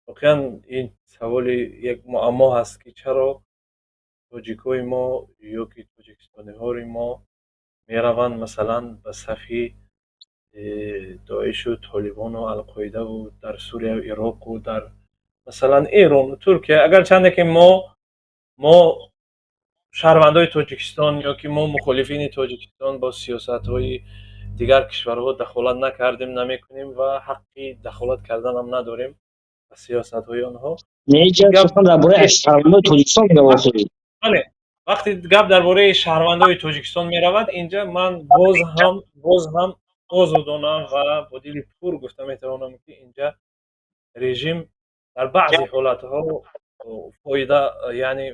Воқеан, ин саволи як муаммо ҳаст, ки чаро тоҷикҳои мо ё ки тоҷикистониҳои мо мераванд, масалан, ба сафи Доишу Толибону Алқоидаву дар Сурияу Ироқу дар, масалан, Эрону Туркия. Агарчанде ки мо шаҳрвандои Тоҷикистон ё ки мо мухолифини Тоҷикистон бо сиёсатҳои дигар кишварҳо дахолат накардем, намекунем ва ҳаққи дахолат карданам надорем ба сиёсатҳои онҳо.
Дар бораи шаҳрвандои Тоҷикистон.
Бале, вақте гап дар бораи шаҳрвандои Тоҷикистон меравад, инҷа ман боз ҳам озодона ва бо дили пур гуфта метавонам, ки инҷа режим дар баъзе ҳолатҳо фоида, яъне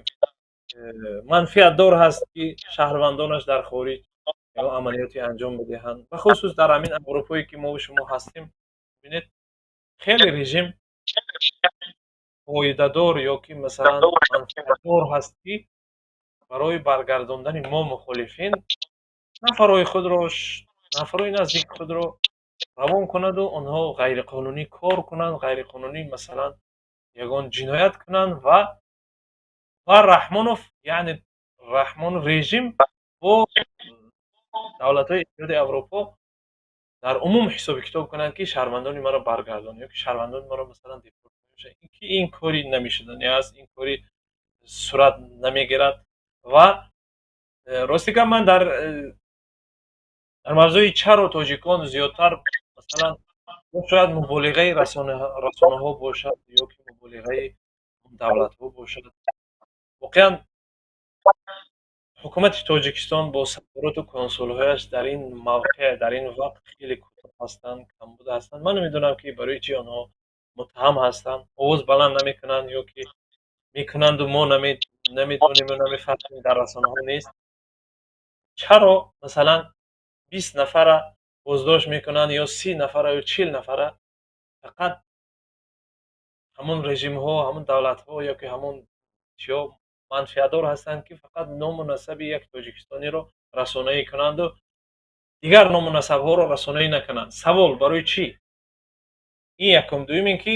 манфиатдор ҳаст, ки шаҳрвандонаш дар хориҷ ё амалиёте анҷом бидиҳанд, бахусус дар ҳамин Аврупое, ки мову шумо ҳастем. Бибинед, хеле режим фоидадор ё ки, масалан, манфиатдор ҳаст, ки барои баргардондани мо мухолифин нафарҳои худро, нафарҳои наздики худро равон кунаду онҳо ғайриқонунӣ кор кунанд, ғайриқонунӣ, масалан, ягон ҷиноят кунанд. Ва Раҳмонов, яъне Раҳмонов, режим бо давлатҳои Иттиҳоди Аврупо дар умум ҳисоби китоб кунанд, ки шаҳрвандони маро баргардон ё ки шаҳрвандони маро, масалан, депорт. Ки ин кори намешуданӣ аст, ин кори сурат намегирад. Ва рости гап, ман дар мавзӯи чаро тоҷикон зиёдтар, масалан, шояд муболиғаи расонаҳо бошад ё ки муболиғаи давлатҳо бошад, воқеан ҳукумати Тоҷикистон бо сафорату консулҳояш дар ин мавқеъ, дар ин вақт хеле кӯтоҳ ҳастанд, камбуда ҳастанд. Ман намедонам, ки барои чӣ онҳо муттаҳам ҳастанд, овоз баланд намекунанд ё ки мекунанду мо намедонему намефаҳмем, дар расонаҳо нест. Чаро, масалан, 20 нафара боздошт мекунанд ё 30 нафара ё 40 нафара, фақат ҳамон режимҳо, ҳамон давлатҳо ё ки ҳамон чиҳо манфиатдор ҳастанд, ки фақат ному насаби як тоҷикистониро расонаӣ кунанду дигар ному насабҳоро расонаӣ накунанд? Савол: барои чӣ? Ин якум. Дуюм, ин ки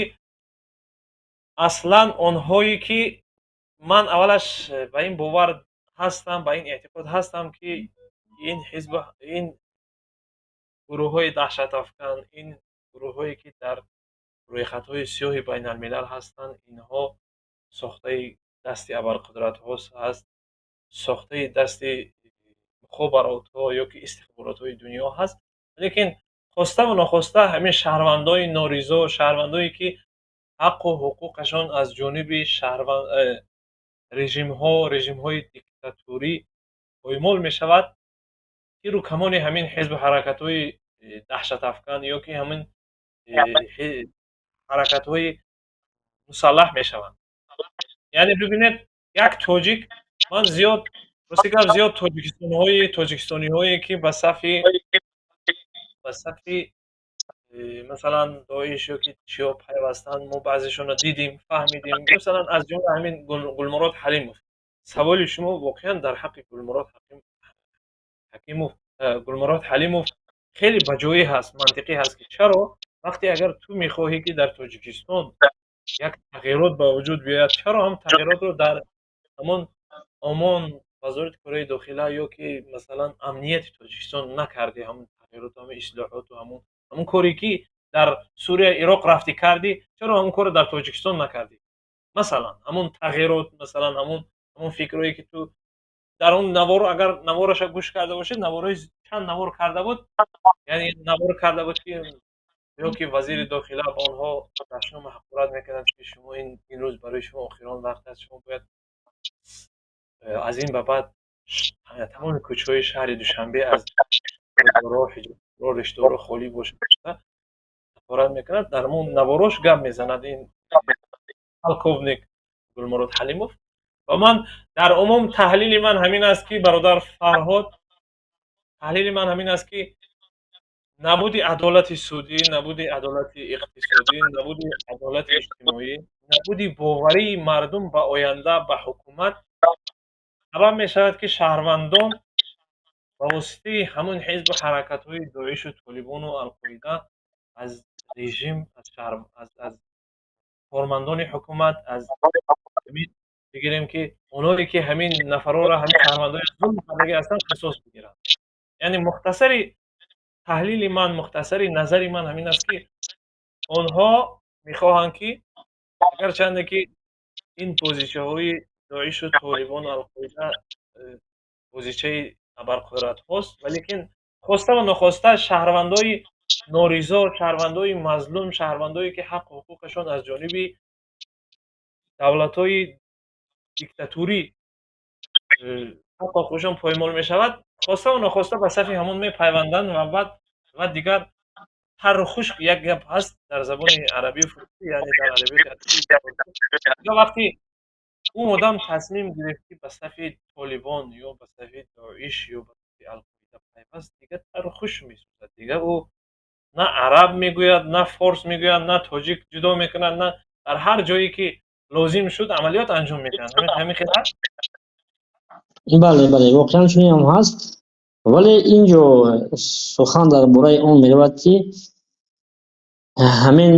аслан онҳое ки ман аввалаш ба ин бовар ҳастам, ба ин эътиқод ҳастам, ки ин ҳизб, ин гурӯҳҳои даҳшатафкан, ин гурӯҳҳое, ки дар рӯйхатҳои сиёҳи байналмилал ҳастанд, инҳо сохтаи дасти абарқудратҳо ҳаст, сохтаи дасти мухобаротҳо ё ки истихборотҳои дунё ҳаст. Лекин хоставу нохоста ҳамин шаҳрвандои норизо, шаҳрвандое, ки ҳаққу ҳуқуқашон аз ҷониби шаҳрванд режимҳо, режимҳои диктатурӣ поймол мешавад, тиру камони ҳамин ҳизбу ҳаракатҳои даҳшатафкан ё ки ҳамин ҳаракатҳои мусаллаҳ мешаванд. Яъне бибинед, як тоҷик, ман зиёд, рости гап, зиёд тоҷикистонҳои тоҷикистониҳое, ки ба сафи масалан, Доиш ё ки чиҳо пайвастанд, мо баъзешонро дидем, фаҳмидем, масалан, аз ҷумла ҳамин Гулмурод Ҳалимов. Саволи шумо воқеан дар ҳаққи Гулмурод Ҳакимов, Гулмурод Ҳалимов хеле баҷоӣ ҳаст, мантиқӣ ҳаст, ки чаро вақте агар ту мехоҳӣ, ки дар Тоҷикистон як тағйирот ба вуҷуд биёяд, чаро ҳам тағйиротро дар ҳамон ОМОН Вазорати корҳои дохила ё ки, масалан, амнияти Тоҷикистон накардӣ, ҳамун тағйироту, ҳамун ислоҳоту, ҳамун коре, ки дар Сурия, Ироқ рафтӣ кардӣ, чаро ҳамун корро дар Тоҷикистон накардӣ? Масалан, ҳамун тағйирот, масалан, ҳамун фикрҳое, ки ту дар он наворо, агар навораша гӯш карда бошед, наворои чанд навор карда буд, яъне навор карда буд, ки ё ки вазири дохила ба онҳо дашному ҳақорат мекунад, ки шумо ин рӯз барои шумо охирон вақт аст, шумо бояд аз ин ба баъд тамоми кӯчаҳои шаҳри Душанбе аз ҳиҷобдоро, ришдоро холӣ бошад. Ҳақорат мекунад, дар ҳамон наворош гап мезанад ин полковник Гулмурод Ҳалимов. Ва ман дар умум таҳлили ман ҳамин аст, ки, бародар Фарҳод, таҳлили ман ҳамин аст, ки набуди адолати судӣ, набуди адолати иқтисодӣ, набуди адолати иҷтимоӣ, набуди боварии мардум ба оянда, ба ҳукумат сабаб мешавад, ки шаҳрвандон ба воситаи ҳамон ҳизбу ҳаракатҳои Доишу Толибону Алқоида аз режим, аз шаҳр, аз кормандони ҳукумат, аз бигирем, ки онҳое, ки ҳамин нафарҳоро, ҳамин шаҳрвандони зулм кардагӣ ҳастанд, қисос бигиранд. Яъне мухтасари таҳлили ман, мухтасари назари ман ҳамин аст, ки онҳо мехоҳанд, ки агарчанде ки ин бозичаҳои Доишу Толибону Алқоида бозичаи абарқудратҳост, валекин хоста ва нохоста шаҳрвандои норизо, шаҳрвандои мазлум, шаҳрвандое, ки ҳаққу ҳуқуқашон аз ҷониби давлатҳои диктатурӣ ҳаққу ҳуқуқашон поймол мешавад, хоста ва нохоста ба сафи ҳамон мепайванданд. Ва баъд ва дигар тару хушк, як гап ҳаст дар забони арабию форсӣ, яъне дар адабиёти, вақте ӯ одам тасмим гирифт, ки ба сафи Толибон ё ба сафи Доиш ё ба сафи Алқоида пайваст, дигар тару хушк месӯзад. Дигар ӯ на араб мегӯяд, на форс мегӯяд, на тоҷик ҷудо мекунад, на дар ҳар ҷое ки лозим шуд, амалиёт анҷом медиҳанд. Ҳамин хел ҳаст.
Бале, воқеан чунин ҳам ҳаст, вале ин ҷо сухан дар бораи он меравад, ки ҳамин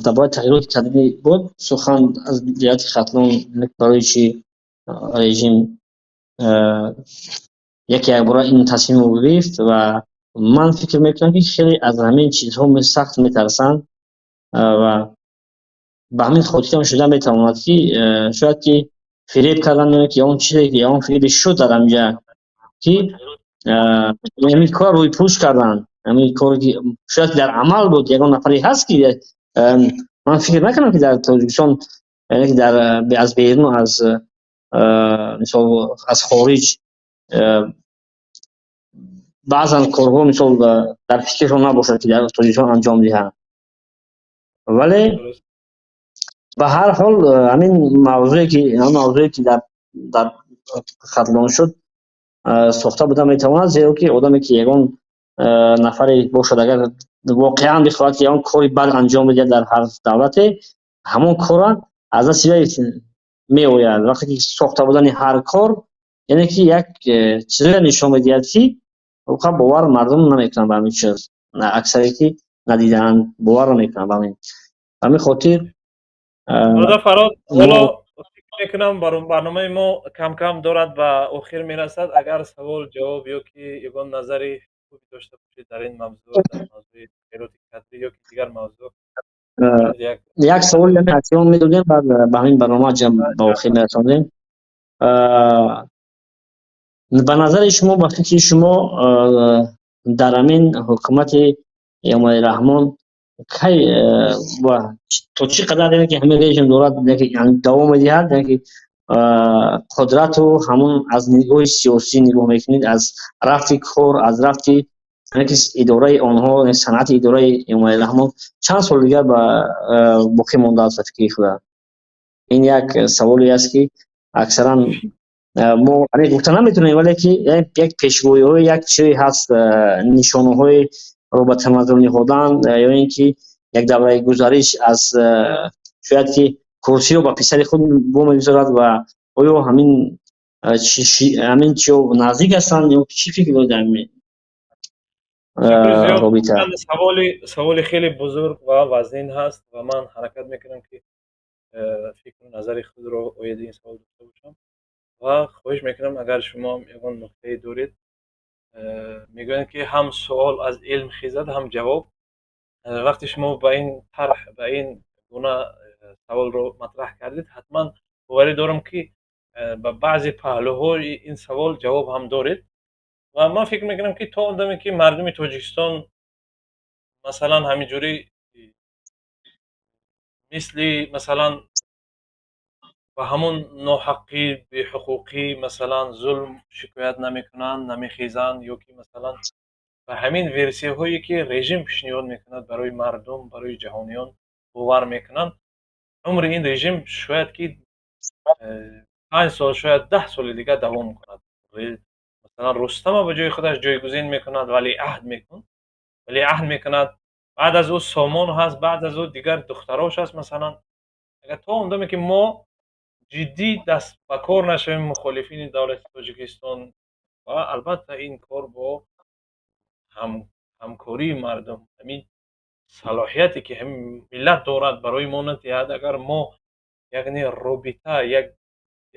дар бораи тағйироти кадрӣ буд сухан аз ҷиҳати Хатлон. Барои чӣ режим яке якбора ин тасмимро гирифт? Ва ман фикр мекунам, ки хеле аз ҳамин чизҳо сахт метарсанд ва ба ҳамин хотирам шуда метавонад, ки шояд ки фиреб кардан ё ки он чизе ки он фиреби шуд дар ҳамҷа, ки ҳамин кор рӯйпӯш кардан, ҳамин коре ки шояд дар амал буд. Ягон нафаре ҳаст, ки ман фикр накунам, ки дар Тоҷикистон, яъне ки дар аз берун, аз мисол, аз хориҷ баъзан корҳо, мисол, дар фикрашон набошад, ки дар Тоҷикистон анҷом диҳанд. Вале ба ҳар ҳол ҳамин мавзӯе ки дар Хатлон шуд, сохта буда метавонад, зеро ки одаме ки ягон нафаре бошад, агар воқеан бихоҳад, ки ягон кори бад анҷом бидиҳад, дар ҳар давлате ҳамон корра аз дасти вай меояд. Вақте ки сохта будани ҳар кор, яъне ки як чизое нишон медиҳад, ки воқеан бовар мардум намекунанд ба ҳамин чиз. Аксаре ки надидаанд, бовар намекунанд ба ҳамин. Ба ҳамин хотир
Бародар Фарҳод, ҳоло фикр мекунам, барномаи мо кам кам дорад ба охир мерасад. Агар савол ҷавоб ё ки ягон назари хуби дошта бошед дар ин мавзӯъ, дар мавзӯи тағйироти кадрӣ ё ки дигар мавзӯъ.
Як саволи ҳатмиён медодем, баъд ба ҳамин барнома ба охир мерасондем. Ба назари шумо, ба фикри шумо, дар ҳамин ҳукумати Эмомалӣ Раҳмон кай ва то чӣ қадар, яъне ки ҳамин режим дорад давом медиҳад, яъне ки қудрату ҳамон аз нигоҳи сиёсӣ нигоҳ мекунед, аз рафти кор, аз рафти, яъне ки идораи онҳо, санъати идораи Эмомалӣ Раҳмон чанд сол дигар ба боқӣ мондааст, ба фикри худа? Ин як саволе аст, ки аксаран мо гуфта наметавонем, вале ки як пешгӯиҳои як чизе ҳаст, нишонаҳои ро ба тамаддун ниҳодан ё ин ки як давраи гузариш аз шояд ки курсиро ба писари худ мегузорад. Ва оё ҳамин чиё наздик ҳастанд ё чӣ фикр доред дар ин робита?
Саволи хеле бузург ва вазнин ҳаст ва ман ҳаракат мекунам, ки фикру назари худро оиди ин савол дошта бошам. Ва хоҳиш мекунам, агар шумо ягон нуктае доред. Мегӯянд, ки ҳам суол аз илм хезад, ҳам ҷавоб. Вақте шумо ба ин тарҳ, ба ин гуна саволро матраҳ кардед, ҳатман боварӣ дорам, ки ба баъзе паҳлӯҳои ин савол ҷавоб ҳам доред. Ва ман фикр мекунам, ки то он даме, ки мардуми Тоҷикистон, масалан, ҳаминҷурӣ мисли, масалан, ба ҳамон ноҳаққӣ, беҳуқуқӣ, масалан, зулм шикоят намекунанд, намехезанд ё ки, масалан, ба ҳамин версияҳое, ки режим пешниҳод мекунад барои мардум, барои ҷаҳониён, бовар мекунанд, умри ин режим шояд ки 5 сол, шояд 10 соли дигар давом кунад. Масалан, Рустама ба ҷои худаш ҷойгузин мекунад, валиаҳд мекунад. Баъд аз ӯ Сомон ҳаст, баъд аз ӯ дигар духтарош ҳаст. Масалан, агар то он даме, ки мо ҷиддӣ даст ба кор нашавем, мухолифини давлати Тоҷикистон, ва албатта ин кор бо ҳамкории мардум, ҳамин салоҳияте, ки ҳамин миллат дорад, барои мо надиҳад, агар мо яъне робита,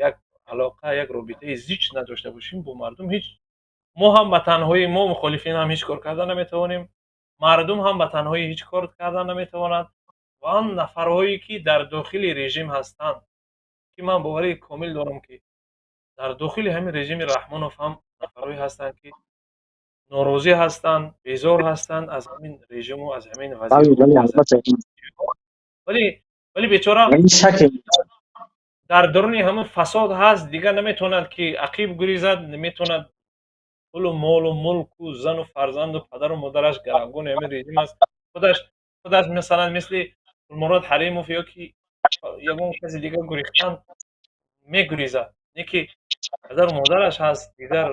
як алоқа, як робитаи зич надошта бошем бо мардум, ҳеҷ мо ҳам ба танҳоӣ, мо мухолифин ҳам ҳеҷ кор карда наметавонем, мардум ҳам ба танҳоӣ ҳеҷ кор карда наметавонад. Ва он нафарҳое, ки дар дохили режим ҳастанд, ки ман боварии комил дорам, ки дар дохили ҳамин режими Раҳмонов ҳам нафарҳое ҳастанд, ки норозӣ ҳастанд, безор ҳастанд аз ҳамин режиму аз ҳамин
вазир.
Вале бечора дар даруни ҳамин фасод ҳаст, дигар наметавонад, ки ақиб гурезад, наметавонад. Пулу молу мулку зану фарзанду падару модараш гаравгони ҳамин режим аст. Худаш, масалан, мисли Гулмурод Ҳалимов ё ки ягон каси дигар гурехтан мегурезад, не ки падару модараш ҳаст, дигар,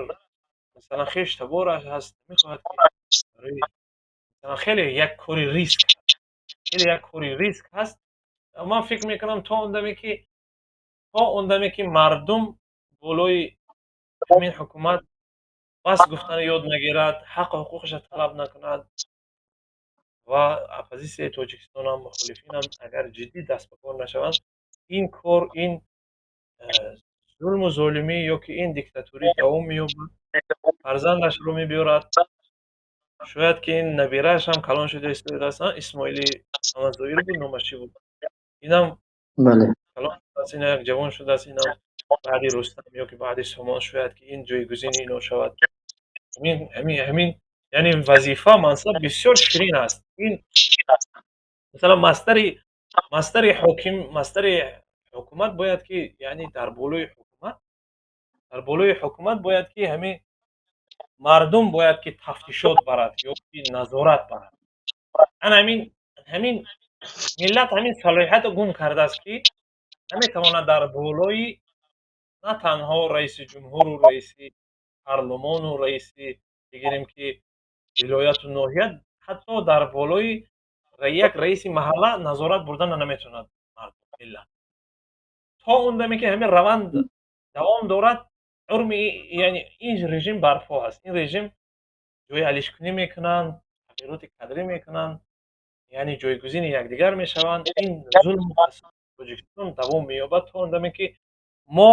масалан, хеш табораш ҳаст, мехоҳад ки барои, масалан, хеле як кори риск, хеле як кори риск ҳаст. Ман фикр мекунам, то он даме ки мардум болои ҳамин ҳукумат бас гуфтана ёд нагирад, ҳаққу ҳуқуқаша талаб накунад ва оппозитсияи Тоҷикистонам, мухолифинам агар ҷиддӣ даст ба кор нашаванд, ин кор, ин зулму золимӣ ё ки ин диктатурӣ давом меёбад, фарзандашро мебиёрад. Шояд ки ин набирааш ҳам калон шуда истодааст, Исмоили Мамадзоир буд номаш, чӣ буд, инам калон шудааст, ина як ҷавон шудааст. Инам баъди Рустам ё ки баъди Сомон шояд ки ин ҷойгузини ино шавад. Ҳамин, яъне вазифа, мансаб бисёр ширин аст. Ин, масалан, мастари ҳоким, мастари ҳукумат бояд ки, яъне дар болои ҳукумат бояд ки ҳамин мардум бояд ки тафтишот барад ё ки назорат барад. Ана ҳамин миллат ҳамин салоҳиятро гум кардааст, ки наметавонад дар болои на танҳо раиси ҷумҳуру раиси парлумону раиси, бигирем, ки вилояту ноҳия, ҳатто дар болои як раиси маҳалла назорат бурдана наметавонад мардум, миллат. То он даме, ки ҳамин раванд давом дорад, умри, яъне ин режим барпо аст. Ин режим ҷои алишкунӣ мекунанд, тағйироти кадрӣ мекунанд, яъне ҷойгузини якдигар мешаванд. Ин зулму Тоҷикистон давом меёбад то он даме, ки мо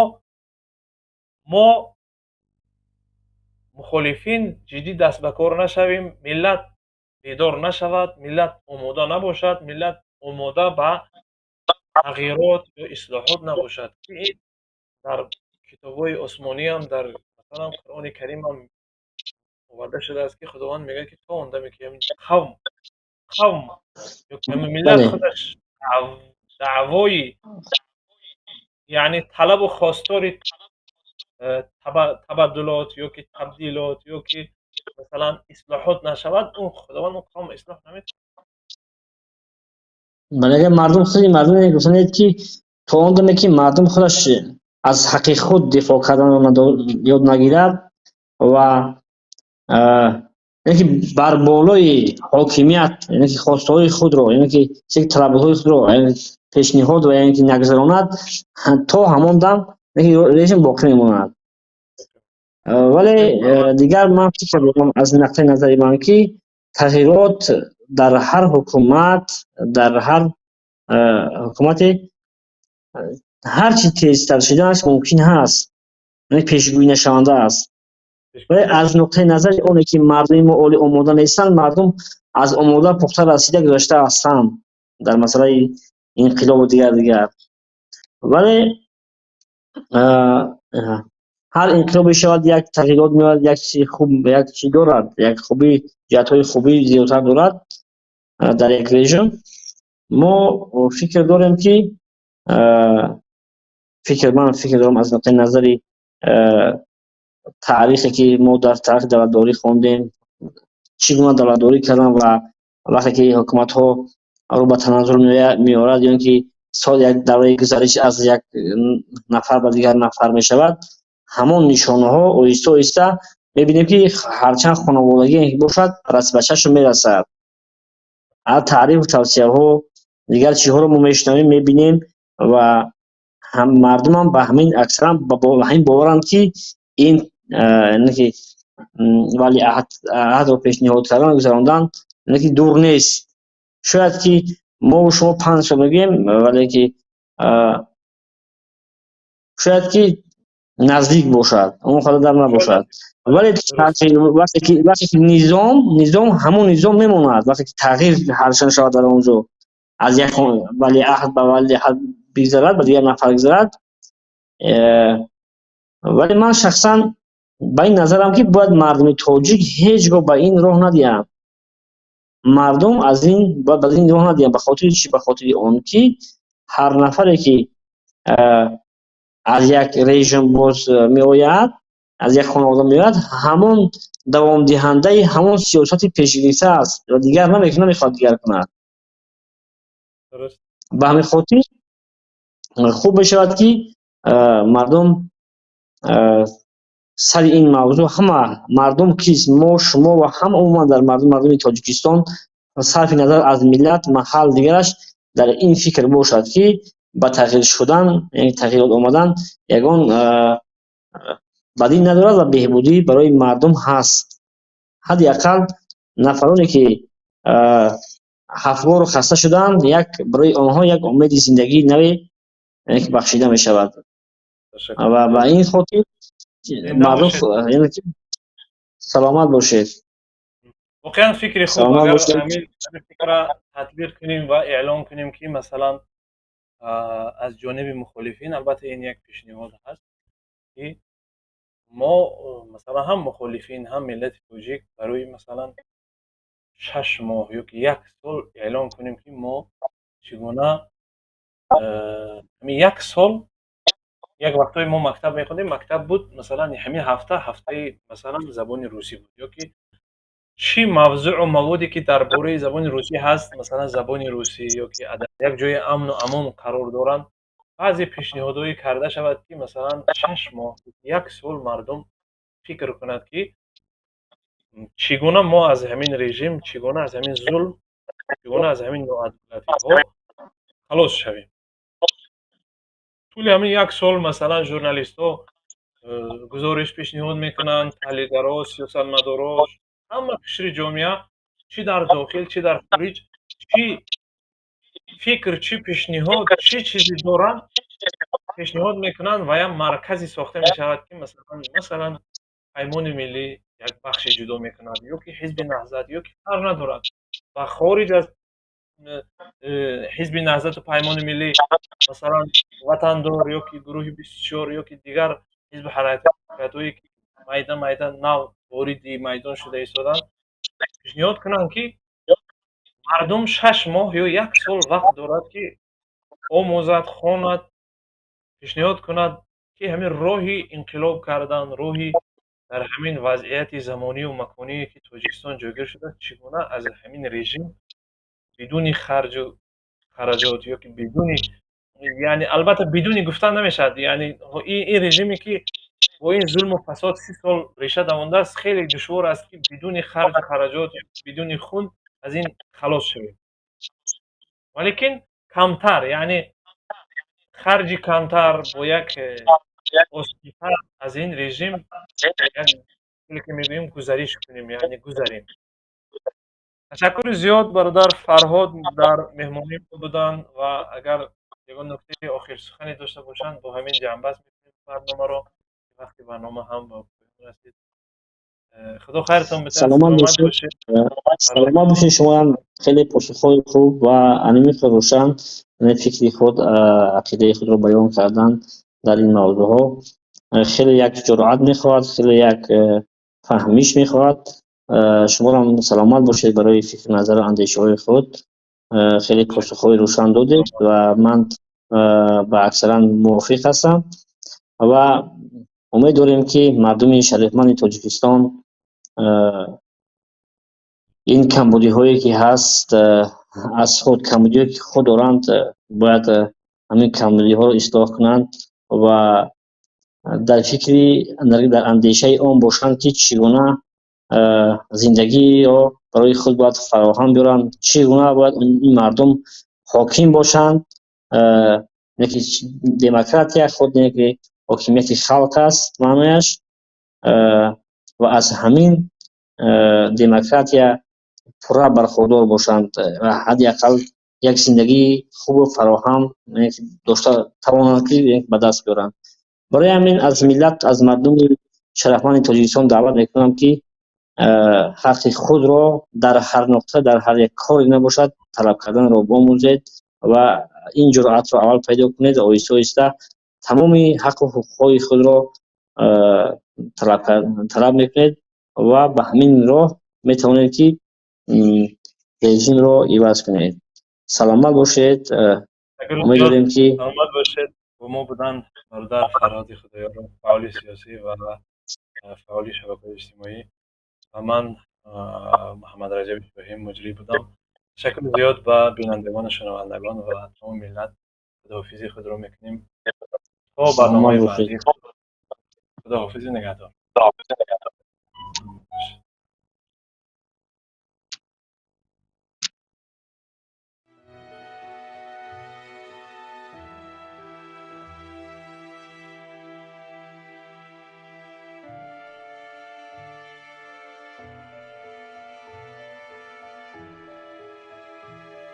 мухолифин ҷиддӣ даст ба кор нашавем, миллат бедор нашавад, миллат омода набошад, миллат омода ба тағйирот ё ислоҳот набошад, ки ин дар китобҳои осмониам, дар, масалан, Қуръони Каримам оварда шудааст, ки Худованд мегӯяд, ки то он даме, ки қавм ё ки ҳамин миллат худаш даъвои, яъне талабу хостори табаддулот ё ки табдилот ё ки, масалан, ислоҳот нашавад, он Худованд он қавм ислоҳ наметавонад.
Бале, агар мардум, худи мардум гуфтанед, ки то он даме, ки мардум худаш аз ҳаққи худ дифоъ карданро ёд нагирад ва яъне ки бар болои ҳокимият, яъне ки хостаҳои худро, яъне ки талаботҳои худро пешниҳод ва яъне ки нагузаронад, то ҳамон дам режим боқӣ мемонад. Вале дигар ман фикр дорам, аз нуқтаи назари ман, ки тағйирот дар ҳар ҳукумат, дар ҳар ҳукумате ҳарчи тезтар шуданаш мумкин ҳаст. Яъне пешгӯӣ нашаванда аст. Вале аз нуқтаи назари оне ки мардуми мо олӣ омода нестанд, мардум аз омода пухта расида гузашта ҳастанд дар масъалаи инқилобу дигар дигар. Вале ҳар инқилобе шавад, як тағйирот меояд, як чизи хуб, як чи дорад, як хубӣ, ҷиҳатҳои хубӣ зиёдтар дорад дар як режим. Мо фикр дорем ки фикр, ман фикр дорам, аз нуқтаи назари таърихе ки мо дар таърихи давлатдорӣ хондем, чӣ гуна давлатдорӣ кардан ва вақте ки ҳукуматҳо рӯ ба таназзул меорад ё ин ки сол як давраи гузариш аз як нафар ба дигар нафар мешавад, ҳамон нишонаҳо оҳиста оҳиста мебинем, ки ҳарчанд хонаводагӣ бошад, ба чашм мерасад. Ҳар таърифу тавсияҳо, дигар чизҳоро мо мешунавем, мебинем ва мардумам ба ҳамин, аксаран ба ҳамин боваранд, ки ин ки валиаҳдро пешниҳод кардан, гузарондан ки дур нест. Шояд ки мо шумо 5 сол мегӯем, вале ки шояд ки наздик бошад, он қадар набошад. Вале вақте ки низом ҳамон низом мемонад, вақте ки тағйир ҳарчанд шавад, дар он ҷо аз як валиаҳд ба валиаҳд бигзарад, ба дигар нафар гузарад. Вале ман шахсан ба ин назарам, ки бояд мардуми тоҷик ҳеҷ гоҳ ба ин роҳ надиҳанд. Мардум аз ин бояд ба ин роҳ надиҳанд. Ба хотири чӣ? Ба хотири он ки ҳар нафаре ки аз як режим боз меояд, аз як хонавода меояд, ҳамон давомдиҳандаи ҳамон сиёсати пешгирифта аст ва дигар намехоҳад дигар кунад. Ба ҳамин хотир хуб мешавад, ки мардум сари ин мавзӯъ, ҳама мардум кист? Мо, шумо ва ҳама, умуман дар мардум, мардуми Тоҷикистон, сарфи назар аз миллат, маҳал, дигараш, дар ин фикр бошад, ки ба тағйир шудан, яъне тағйирот омадан ягон бадӣ надорад ва беҳбудӣ барои мардум ҳаст. Ҳадди ақал нафароне ки ҳафтвору хаста шудаанд, як барои онҳо як умеди зиндагии наве бахшида мешавад. Ва ба ин хотир мардум саломат бошед.
Воқеан фикри хуб. Агар ҳамин фикра татбиқ кунем ва эълон кунем, ки масалан аз ҷониби мухолифин, албатта ин як пешниҳод ҳаст, ки мо масалан ҳам мухолифин, ҳам миллати тоҷик барои масалан 6 моҳ ё ки як сол эълон кунем, ки мо чӣ гуна ҳамин як сол. Як вақтҳое мо мактаб мехондем, мактаб буд, масалан ҳамин ҳафта ҳафтаи масалан забони русӣ буд ё ки чӣ мавзӯъу маводе ки дар бораи забони русӣ ҳаст, масалан забони русӣ ё ки як ҷои амну амон қарор доранд, баъзе пешниҳодҳое карда шавад, ки масалан 6 моҳ, як сол мардум фикр кунад, ки чӣ гуна мо аз ҳамин режим, чӣ гуна аз ҳамин зулм, чӣ гуна аз ҳамин ноадолатиҳо халос шавем. Тӯли ҳамин як сол масалан журналистҳо гузориш пешниҳод мекунанд, таҳлилгаро, сиёсатмадоро, ҳама қишри ҷомеа, чӣ дар дохил, чӣ дар хориҷ, чӣ фикр, чӣ пешниҳод, чӣ чизе доранд, пешниҳод мекунанд ва як марказе сохта мешавад, ки масалан Паймони миллӣ як бахше ҷудо мекунад ё ки Ҳизби Наҳзат, ё ки фарқ надорад, ва хориҷ аз Ҳизби Наҳзату Паймони миллӣ, масалан Ватандор ё ки гурӯҳи 24 ё ки дигар ҳизбу ҳаракатҳое ки майда майда нав вориди майдон шуда истоданд, пешниҳод кунанд, ки мардум 6 моҳ ё як сол вақт дорад, ки омӯзад, хонад, пешниҳод кунад, ки ҳамин роҳи инқилоб кардан, роҳи дар ҳамин вазъияти замонию маконие ки Тоҷикистон ҷойгир шудааст, чӣ гуна аз ҳамин режим бидуни харҷу хараҷот ё ки бидуни, яъне албатта бидуни гуфтан намешавад, яъне ин режиме ки бо ин зулму фасод 30 сол реша давондааст, хеле душвор аст, ки бидуни харҷу хараҷот, бидуни хун аз ин халос шавем. Валекин камтар, яъне харҷи камтар, бо як осонтар аз ин режим, як ки мегӯем, гузариш кунем, яъне гузарем. Ташаккури зиёд, бародар Фарҳод дар меҳмонии мо буданд ва агар ягон нуктаи охирсухане дошта бошанд, бо ҳамин ҷамъбаст мекунем барномаро. Вақти барнома ҳам ба поён расид. Худо хайртон бидиҳад.
Саломат бошед, саломат бошед. Шумоам хеле посухҳои хуб ва анимиқи рӯшан, фикри худ, ақидаи худро баён кардан дар ин мавзӯъҳо хеле як ҷуръат мехоҳад, хеле як фаҳмиш мехоҳад. Шуморам саломат бошед барои фикру назару андешаҳои худ. Хеле посухҳои рӯшан додед ва ман ба аксаран мувофиқ ҳастам ва умед дорем, ки мардуми шарифманди Тоҷикистон ин камбудиҳое ки ҳаст аз худ, камбудиҳое ки худ доранд, бояд ҳамин камбудиҳоро ислоҳ кунанд ва дар фикри, дар андешаи он бошанд, ки чӣ гуна зиндагиро барои худ бояд фароҳам биёранд, чӣ гуна бояд ин мардум ҳоким бошанд. Демократия худ ҳокимияти халқ аст маънояш ва аз ҳамин демократия пурра бархурдор бошанд ва ҳадди ақал як зиндагии хубу фароҳам дошта тавонанд, ки ба даст биёранд. Барои ҳамин аз миллат, аз мардуми шарафманди Тоҷикистон даъват мекунам, ки ҳаққи худро дар ҳар нуқта, дар ҳар як коре набошад, талаб карданро омӯзед ва ин ҷуръатро аввал пайдо кунед ва оҳиста оҳиста тамоми ҳаққу ҳуқуқҳои худро талаб мекунед ва ба ҳамин роҳ метавонед, ки режимро иваз кунед. Саломат бошед, умед дорем, ки
Саломат бошед. Бо мо буданд бародар Фарҳоди Худоёров, фаъоли сиёсӣ ва фаъоли шабакаҳои иҷтимоӣ, ва ман Муҳаммад Раҷаби Иброҳим муҷрӣ будам. Ташаккури зиёд ба бинандагону шунавандагон ва тамоми миллат. Худоҳофизии худро мекунем то барномаи баъдӣ. Худоҳофизи нигаҳдор.